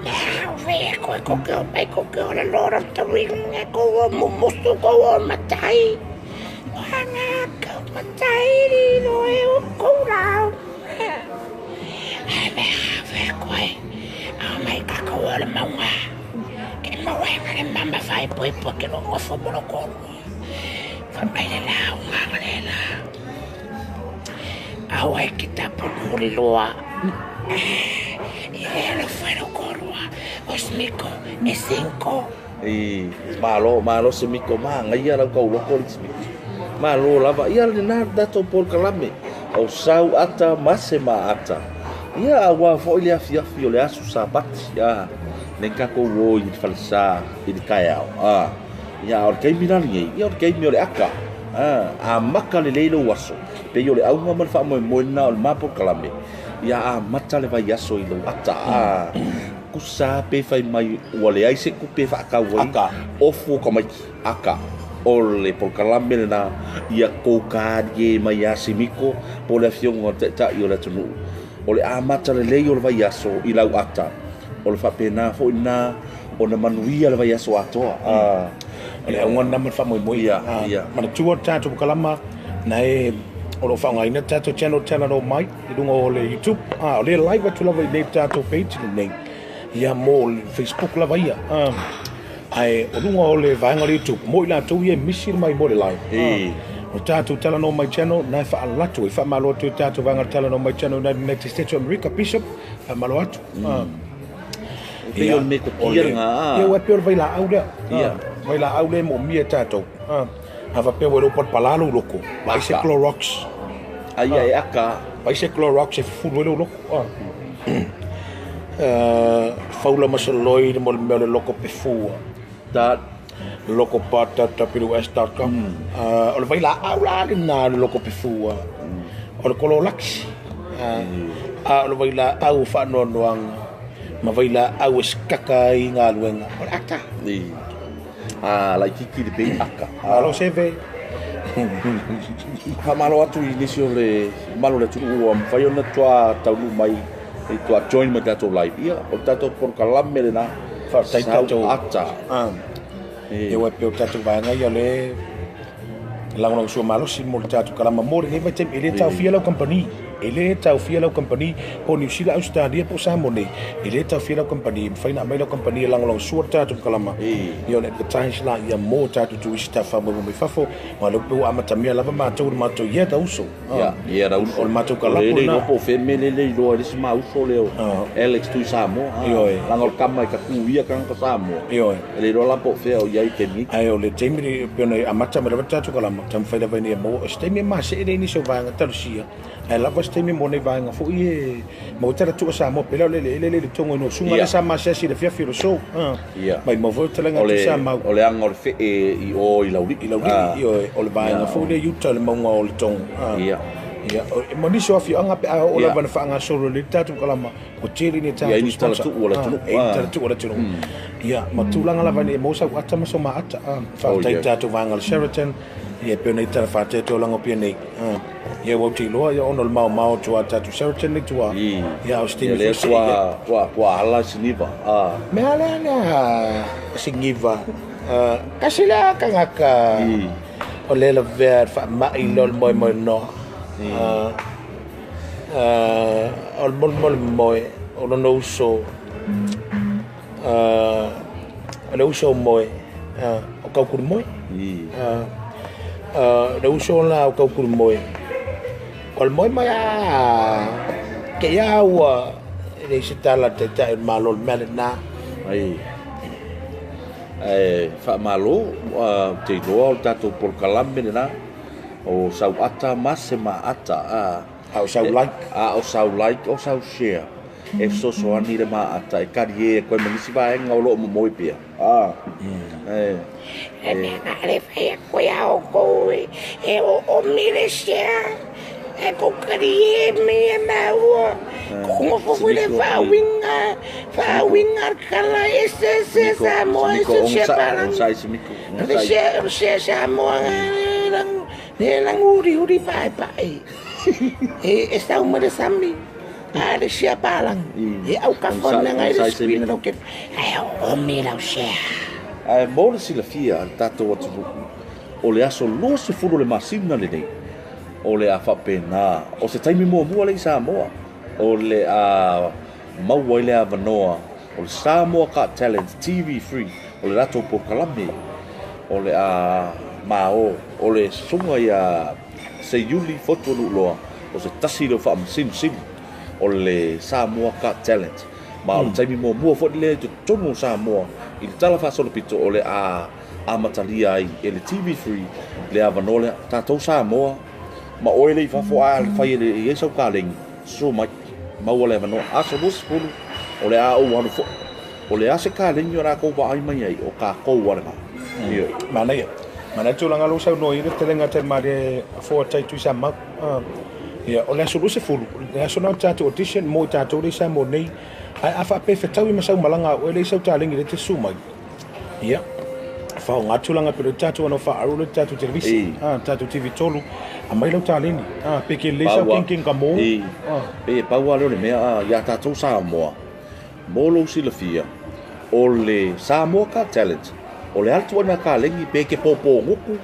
Me au fe koe ko ke o mai ko ke o le Lord of the Ring e ko o mumusu ko o matai. O hanga kau matai ri no e o kou rau. Ai me au fe koe. Au mai ka ko o le maunga. Ke maua e ngare mama fai poi poi ke lo ngofo mo lo kolu. Fa mai le lau nganga le la. Au ai ki tapu nuri loa. E lo fuero korua. Osmiko e cinco. Malo, malo Semiko, magaia lau kauloko le Semiko. Malo lava, ia lena tatou polokalame. O sau ata ma se ma ata. Ia auā foi le afiafi o le aso Sapati. Nei tatou o i le falesa i le taeao. Ia o le taimi la lenei, ia o le taimi o le aka. Amata lelei lou aso. Pei o le auga ma le faamoemoe lena o le ma polokalame. Ia amata le vaiaso i lou ata. Tusa pe fai mai ua leai se tupe e faatau ai ofu o tamaiti aka. O le polokalame lena ia tou kalie mai ia Semiko po o le afioga o le taitai o le atunuu. O le amata lelei o le vaiaso i lau ata. O le faapena foi lena ona manuia le vaiaso atoa. O le auga lena ma le faamoemoe. Manatua le tatou polokalama na e o lo o faaaogaina le tatou channel talanoa mai i luga o le YouTube. O lea live atu lava i nei tatou page lenei. Ia mo le Facebook lava ia. Ae o luga o le vaega o le YouTube, mo i latou ia e misi mai mo le live. O tatou talanoa mai channel, na e faalatu, e faamalo atu i tatou vaega o le talanoa mai channel United States of America, Bishop, faamalo atu. E pei o le metotia lena. Ia, ua pei o le vailaau lea. Vailaau lea e moomia e tatou. A faapea ua le palapala lou loko, vaai se Clorox. Aia e aka. Vaai se Clorox e fufulu ai lou loko. Faula masaloi le mo le mea o le loko pefua. Lokopata.ws.com. O le vailaau la lena o le loko pefua. O le kololaki. A o le vailaau o faanoanoaga ma vailaau e sakaka ai galuega. O le ata. Laititi le pei aka. Alo seve. Faamalo atu i nisi o le mamalu o le atunuu ua mafai ona toa taunuu mai i toa join ma tatou live. Ia, o le tatou polokalame lena. Faafetai tatou. Sau ata. Ia ua pei o tatou vaega ia le lagolagosua malosi mo le tatou kalama mo lenei vaitaimi. E le taofia lau kamupani. E le taofia lau kamupani po o Niu Sila, Ausetalia po o Samoa nei. E le taofia lau kamupani. E mafai ona aumai lau kamupani e lagolagosua le tatou kalama. Ia ona advertise la ia mo tatou turisi tafafao mai fafo. Ma lea ua amatamea lava matou le matou ia ta uso. Ia ta uso. O le matou kalapo lena. Le iloa po o fea mea lea le iloa e le isi ma uso lea o Alex Tui Samoa. Leaga o le tama e tatu ia tagata Samoa. E le iloa la po o fea o i ai i taimi. Ae o le taimi e pei ona amata mai lava le tatou kalama, taumafai lava ina ia maua. O se taimi e masee lea i nisi o vaega talosia, ae lava se taimi mo nei vaega foi e maua tala tua Samoa pele o le eleele le togo ino sunga le sa masiasi le fiafi o le so. Mai maua foi talaga tu Samoa. O le anga o le fee i o i Laulii. I Laulii, o le vaega foi le Utah le maunga o le Tongo. Ia, mo nisi o afioaga pe a oo lava na faagasolo le tatou kalama, ua tele ni tatou sponsor. Ia, ni talatuu o le atunuu. Ia, ma tulaga lava ina ia maua sau ata ma sau maata. Faafetai i tatou vaega o le Sheraton, Ia pe nei tala whātea te olanga pia nei. Ia wau te iloa, ia ono le mao mao tua tātou Sheraton nei tua. Ia o Stevie Ia lea tua, tua ala siniva. Mea lea lea siniva. Kasi lea kangaka o le lavea whaamai lo le moe moe noa. O le mole mole moe, o lona uso, o le uso moe, o kaukuri moe. Le uso la o kaukuri moe. O le moe mai a ke ia ua le se tala te tai malo le mele na. Ai. Ai fa malo te iloa o tatou polokalame lena o sau ata ma se ma ata a o sau like a o sau like o sau share e fesoasoani le maata e kari e koe ma nisi vaega o loo momoe pea E mea na le fai a koe a o kou e o o mi le share e ko kari e me e maua ko ngofo fui le whaawinga whaawinga kala e se se sa moa e se se palang le se se sa moa le lang uri uri pai pai e sau ma le sami a le sia palang e au ka fona ngai le screen lo ke ai o mi lau share Ae mo le silafia a le tatou atunuu, o le aso 20 o le masina lenei, o le a faapena, o se taimi muamua lea i Samoa, o le a maua ai le avanoa o le Samoa Got Talent TV3, o le latou polokalame, o le a mao, o le susuga ia Seiuli Fotuanuuloa, o se tasi lea o faamasinosino o le Samoa Got Talent. Ma o le taimi muamua foi lea i totonu o Samoa i le tala faasolopito o le a amatalia ai e le TV3 le avanoa lea. Tatou Samoa ma oe le i fafo a le fai e le i ai sau kalegi, susu mai, maua le avanoa. Aso 20 o le a ou alu foi. O le a se kalegi o lakou vaai mai ai o kakou a lena. Ioe. Manaia. Manaia tulaga lou saunoa i le telega tai malie foa tai tui sa mau. Ia, o le aso 20, le aso na o tatou audition mo i tatou le i Samoa nei. Ae a faapea e fetaui ma sau malaga a oe le i sau taleni le te susu mai. Ia, faaaoga tulaga pele tatou ana faaaru le tatou televisi, tatou TV tolu, aumai lau taleni. Pe ke lelei sau kengkeng ka mo. Pe e pau lava lea o le mea ia tatou Samoa, mo lou silafia, o le Samoa Got Talent, o le a le tuuaiga kalegi pe ke pōpō gutu,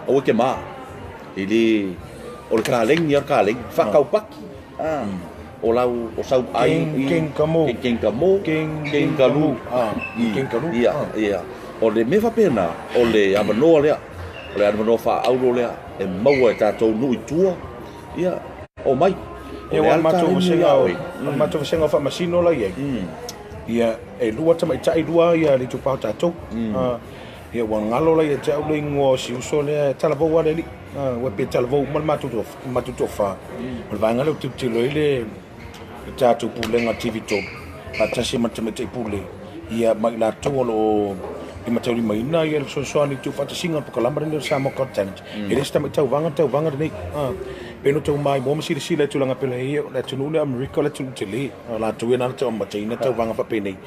aua ke mā. E le, o le kalegi a le kalegi, faakaupaki. O lau, o sau ai i, Keng ka mo. Keng ka mo, Keng ka lu. Keng ka lu. Ia, ia. O le mea faapena, o le avanoa lea, o le avanoa faaauro lea e maua e tatou nuu i tua, ia, omai. O Ia, le ua a le matou taleni vasega ia o, oe. o le matou vasega o faamasino la i ai. Ia, e lua tamaitai lua ia le itupa o tatou. Ia, ua galo la ia te au le igoa o si uso lea, e talavou lava le alii. Ua pe talavou uma le matou matou toafa. O le vaega lea ua tilotilo ai le le tatou pulega TV tolu faatasi ma le tamaitai pule ia ma i latou o lo o limatailimaina ia le fesoasoani i le tuufaatasiga o le polokalame lenei o le Samoa Got Talent. E le o se tauvaga tauvaga lenei. Pe no tau maimoa ma silasila i tulaga pele ia o le atunuu lea o Amerika o le atunuu tele. O latou ia na tau amataina tauvaga faapenei.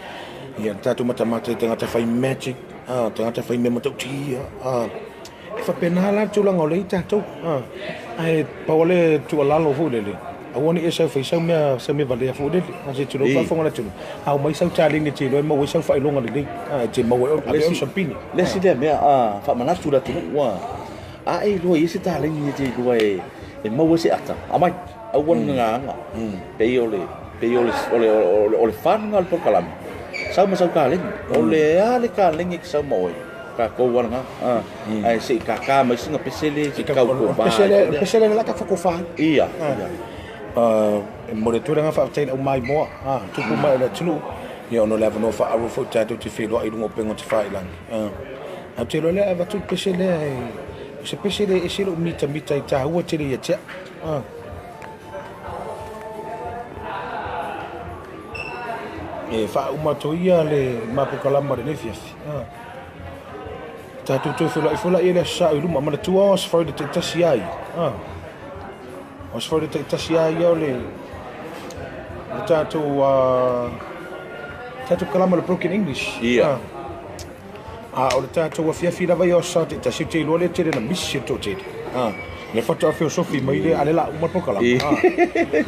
Ia tatou matamata i tagata fai magic, tagata fai mea matautia, E faapena la le tulaga o lea i tatou. Ae pau lava le tuualalo foi lele, aua ne i e sau fai sau mea, sau mea valea foi lele. A se tulou faafofoga le atunuu, a omai sau taleni e te iloa e maua ai sau faailoga lelei, e te maua ai, ave au sampini. Le isi lea mea, a faamanatu i le atunuu, a e iloa i ai se taleni e te iloa e maua ai se ata, aumai, aua le gagaaga. Pei o le, pei o le, o le, o le fun o le polokalame, sau ma sau kalegi. O le a le kalegi e te sau ma oe? Tatou lava lena. Ae se i kākā mai sina pesele, se i tau ko Pesele, pesele le laka whakofa. Ia, ia. E momoli atu le agaga faafetai i le aumaimoa, tupu mai o le atunuu, ia ona o le avanoa faaauro foi tatou te feiloai i luga o upega o tafailagi. Ae ou te iloa lea e avatu le pese lea, o se pese lea e ese lou mitamita e taua tele ia te au. E faauma atu ia le mapukalama o lenei afiafi. Tatou toe feiloai foi laia i le aso Sa i luma. Manatua o Aso Faraile taitasi a ia. O Aso Faraile taitasi a ia o le le tatou tatou kalama o le broken English. Ia. A o le tatou afiafi lava ia o aso Sa taitasi, ou te iloa lea e tele ina misi le toatele. O lea faatoa feosofi mai le, a o lea o le a uma le polokalame.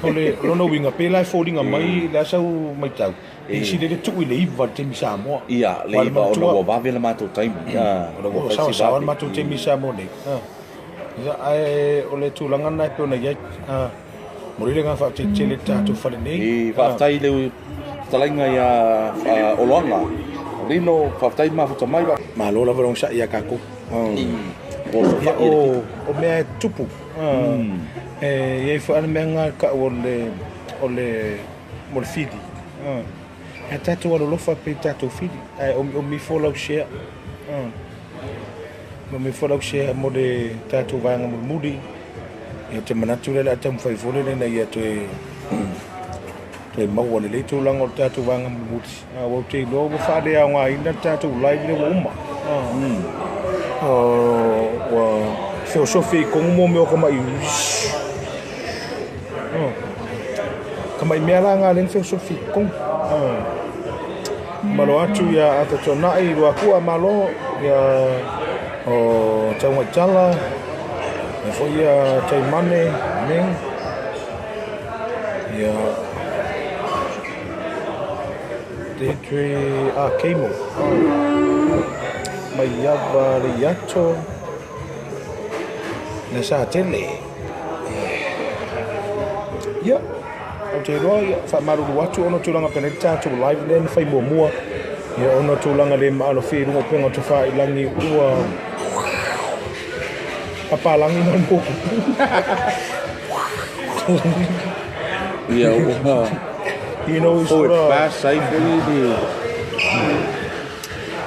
O le lona uiga, pei la e foliga mai, o le a sau matau, e sili ai le tuu i le 9 i le taimi Samoa. Ia, le 9 ona ua vave le matou taimi. Ona ua saoasaoa le matou taimi i Samoa nei. Ia, ae o le tulaga lena e pei ona i ai. Momoli le agaga faafetai tele i le tatou fale nei. Faafetai i le fetalaiga ia Oloaga Lino, faafetai mafuta mai. Malo lava le onosai ia tatou. Ia, o mea e tupu, e i ai foi lava le mea lena e tau o le mo le fili. Ae tatou alolofa pea i tatou fili, ae omiomi ifo lau share. Omiomi ifo lau share mo le tatou vaega mulimuli. Ia, ou te manatu lea o le a taumafai foi lele ina ia toe maua lelei tulaga o le tatou vaega mulimuli. Aua ou te iloa ua faaleaogaina le tatou live lea ua uma. Ua feosofi ai i totonu mo mea o tamai tamai mea la na lea na feosofi i totonu. Malo atu ia Arthur Tuanai, Luakua, malo ia o Taugaitala, ia foi ia Taimane, Ming, ia Deirdre Keimo, Maiava Leiato, le Satele. Ia, ou te iloa, ia, faamalulu atu ona o tulaga pea nei le tatou live lea na fai muamua, ia ona o tulaga le maalofia i luga o upega o tafailagi ua papalagi ma le moku. Ia, ua You know, o e fast ai foi le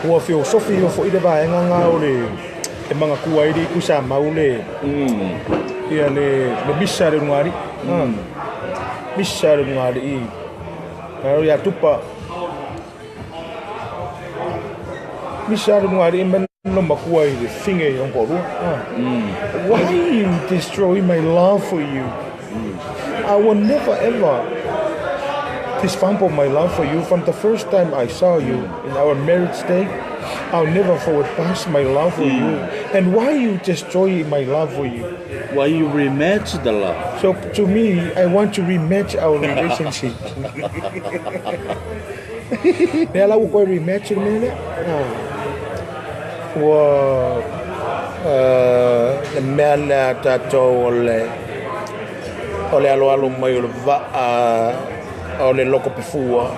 ua feosofi foi le vaega nga o le e magatua ai le iku sa mau le ia le misa le lugali. Misa le lugali. Malo ia tupa. Misa le lugali man no makua i le finge i onko rua. Why you destroy my love for you? I will never ever disfumble my love for you. From the first time I saw you in our marriage day, I'll never forward pass my love for you. And why you destroy my love for you? Why you rematch the love? So to me, I want to rematch our relationship. Lea la ua koe rematch le mea lea. Ua le mea lea tatou o le aloalo mai o le vaa o le loko pefua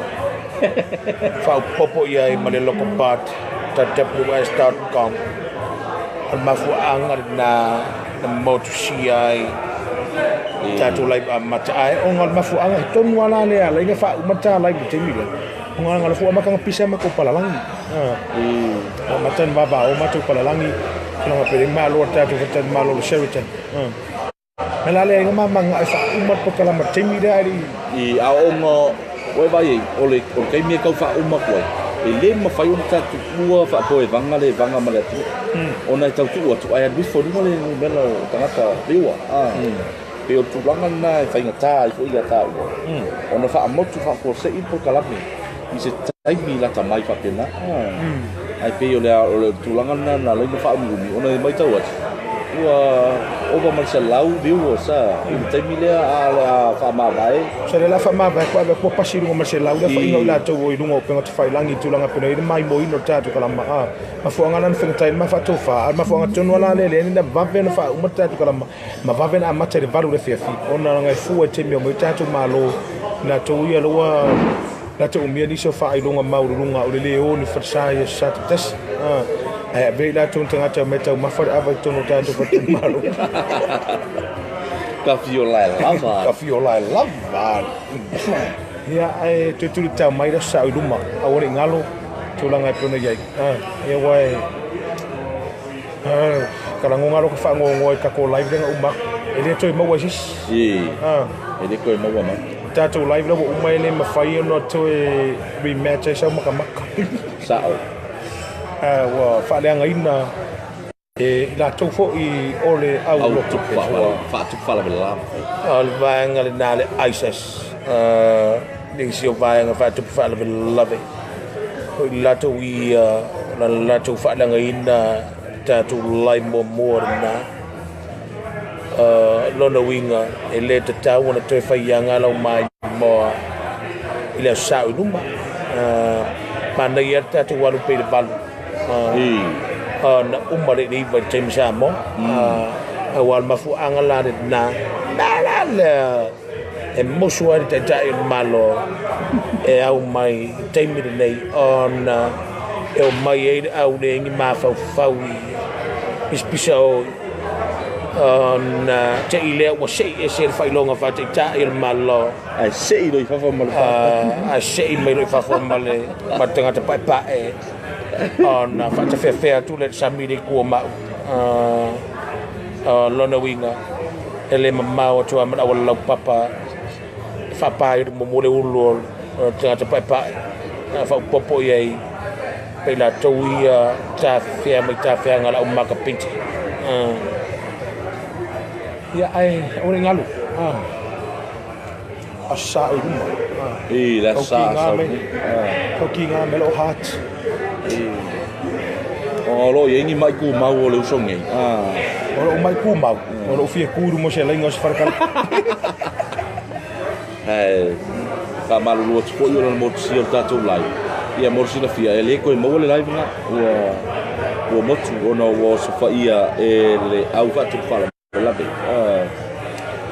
faaopopo i ai ma le lokopad.ws.com. O le mafuaaga lena na motusia ai tatou live amata. Ae ona o le mafuaaga he tonu lava la lea ala ai na faauma ta live i le taimi lea. Ona na fua amata na pisa matou palalagi. Amata na vavao matou palalagi. Tulaga pele malo tatou fatali malo le Sheraton. Me la lea mamaga e faauma le polokalame taimi lea ai I aoga oe vai ai o le taimi e tau faauma atu ai e le mafai ona tatou ua faapoevaga le vaga ma le atunuu ona e tautuu atu ae alu ifo i luga le numera o tagata liua. Pei o le tulaga lena e faigata ai foi ia taua ona faamotu faafuasei le polokalame i se taimi lata mai faapena. Ai pei o le tulaga lena na ala ai ona faaumiumi ona e matau atu ua ova ma le 100 viewers i le taimi lea a o le a faamavae. So le la faamavae ko ave ko pasi i luga ma le 100 lea faiga o i latou o i luga o upega tafailagi i tulaga pena i le maimoina o le tatou kalama. Mafuaaga la na faigata ai le mafaatofa, a o le mafuaaga tonu ala lea lea na vave na faauma le tatou kalama ma vave na amata i le 8 le afiafi ona langa e fua i taimi o mai tatou malo latou ia loa latou umia nisi o faailoga maualuluga o le le o ni falesa i aso Sa taitasi. Ae ave i latou ni tagata mai taumafa le ava i totonu o tatou faletalimalo. Ka fiola e lava. Ka fiola e lava. Ia, ae toe tuli tau mai le aso Sa i luma. Aua ne i galo tulaga e pei ona i ai. Ia ua e ka lagoga loa ka faangoagoa i tatou live lea na uma atu. E le toe maua e se isi. E le toe maua mai. Tatou live lea ua uma e le mafai ona toe rematch ai sau makamaka. Sao. Ua faaleagaina e i latou foi o le au loto pefua. Faatupu faalavelave. O le vaega lena le ISIS. Le isi o vaega faatupu faalavelave. O i latou ia O le latou faalagaina tatou lai muamua lena. Lona uiga e lē tatau ona toe faiaga lau maimoa i le aso sa'o i luma. Manaia le tatou alu pea i le 8 ona uma lea i le 9 i le taimi Samoa. Auā o le mafuaaga la lena la lea e musu ai le Taitai o le Malo e au mai i taimi lenei, ona e o mai ai le au leai ni mafaufau i pisapisa o ona te'i lea ua se'i ese le faailoga faataitai o le Malo. Ae se'i loa i fafo ma le Ae se'i mai loa i fafo ma le tagata pa'epa'e ona faatafeafea atu lea i le sami le itu o ma'u. Lona uiga e lē mamao atu a ma le auala laupapa e faapā ai muamua le ulu o le tagata pa'epa'e faaopopo i ai ma i latou ia tafefea mai tafeaga a le au makapiti. Ia ae aua ne i galu aso sa'o i luma. I le sa sa taukiga me lou heart. O lo o i ai ni ma'i tumau o le uso nei. O lou ma'i tumau o lou fia tu i luma o se laina o se falekale. Ae faamalulu atu foi ona motusia o le tatou live. Ia mo le silafia, e lē toe maua le live lena, ua motu ona ua osofaia e le au faatupu faalavelave.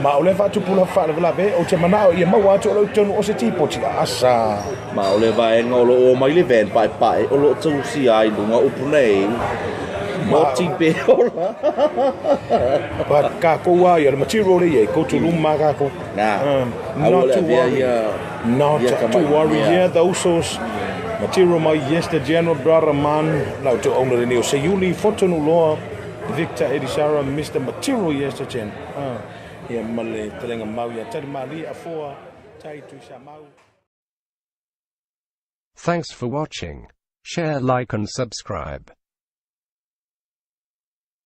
Ma o le faatupu la faalavelave, ou te manao ia maua atu o lou tonu o se tipoti asa. Ma o le vaega o loo o mai le van paepae o loo tausia ai luga upu nei moti pe ola. But kākou a ia le material le iai kou luma kākou. Na. Not to worry. Not to worry. Yeah, the usos. Material my yes the general brother man lau te owner le o Seiuli Fotonuloa Victor Elisara Mr. Material yes the gen. Ia ma le talega mau ia tali mali afoa tai tu sa mau. Thanks for watching. Share, like and subscribe.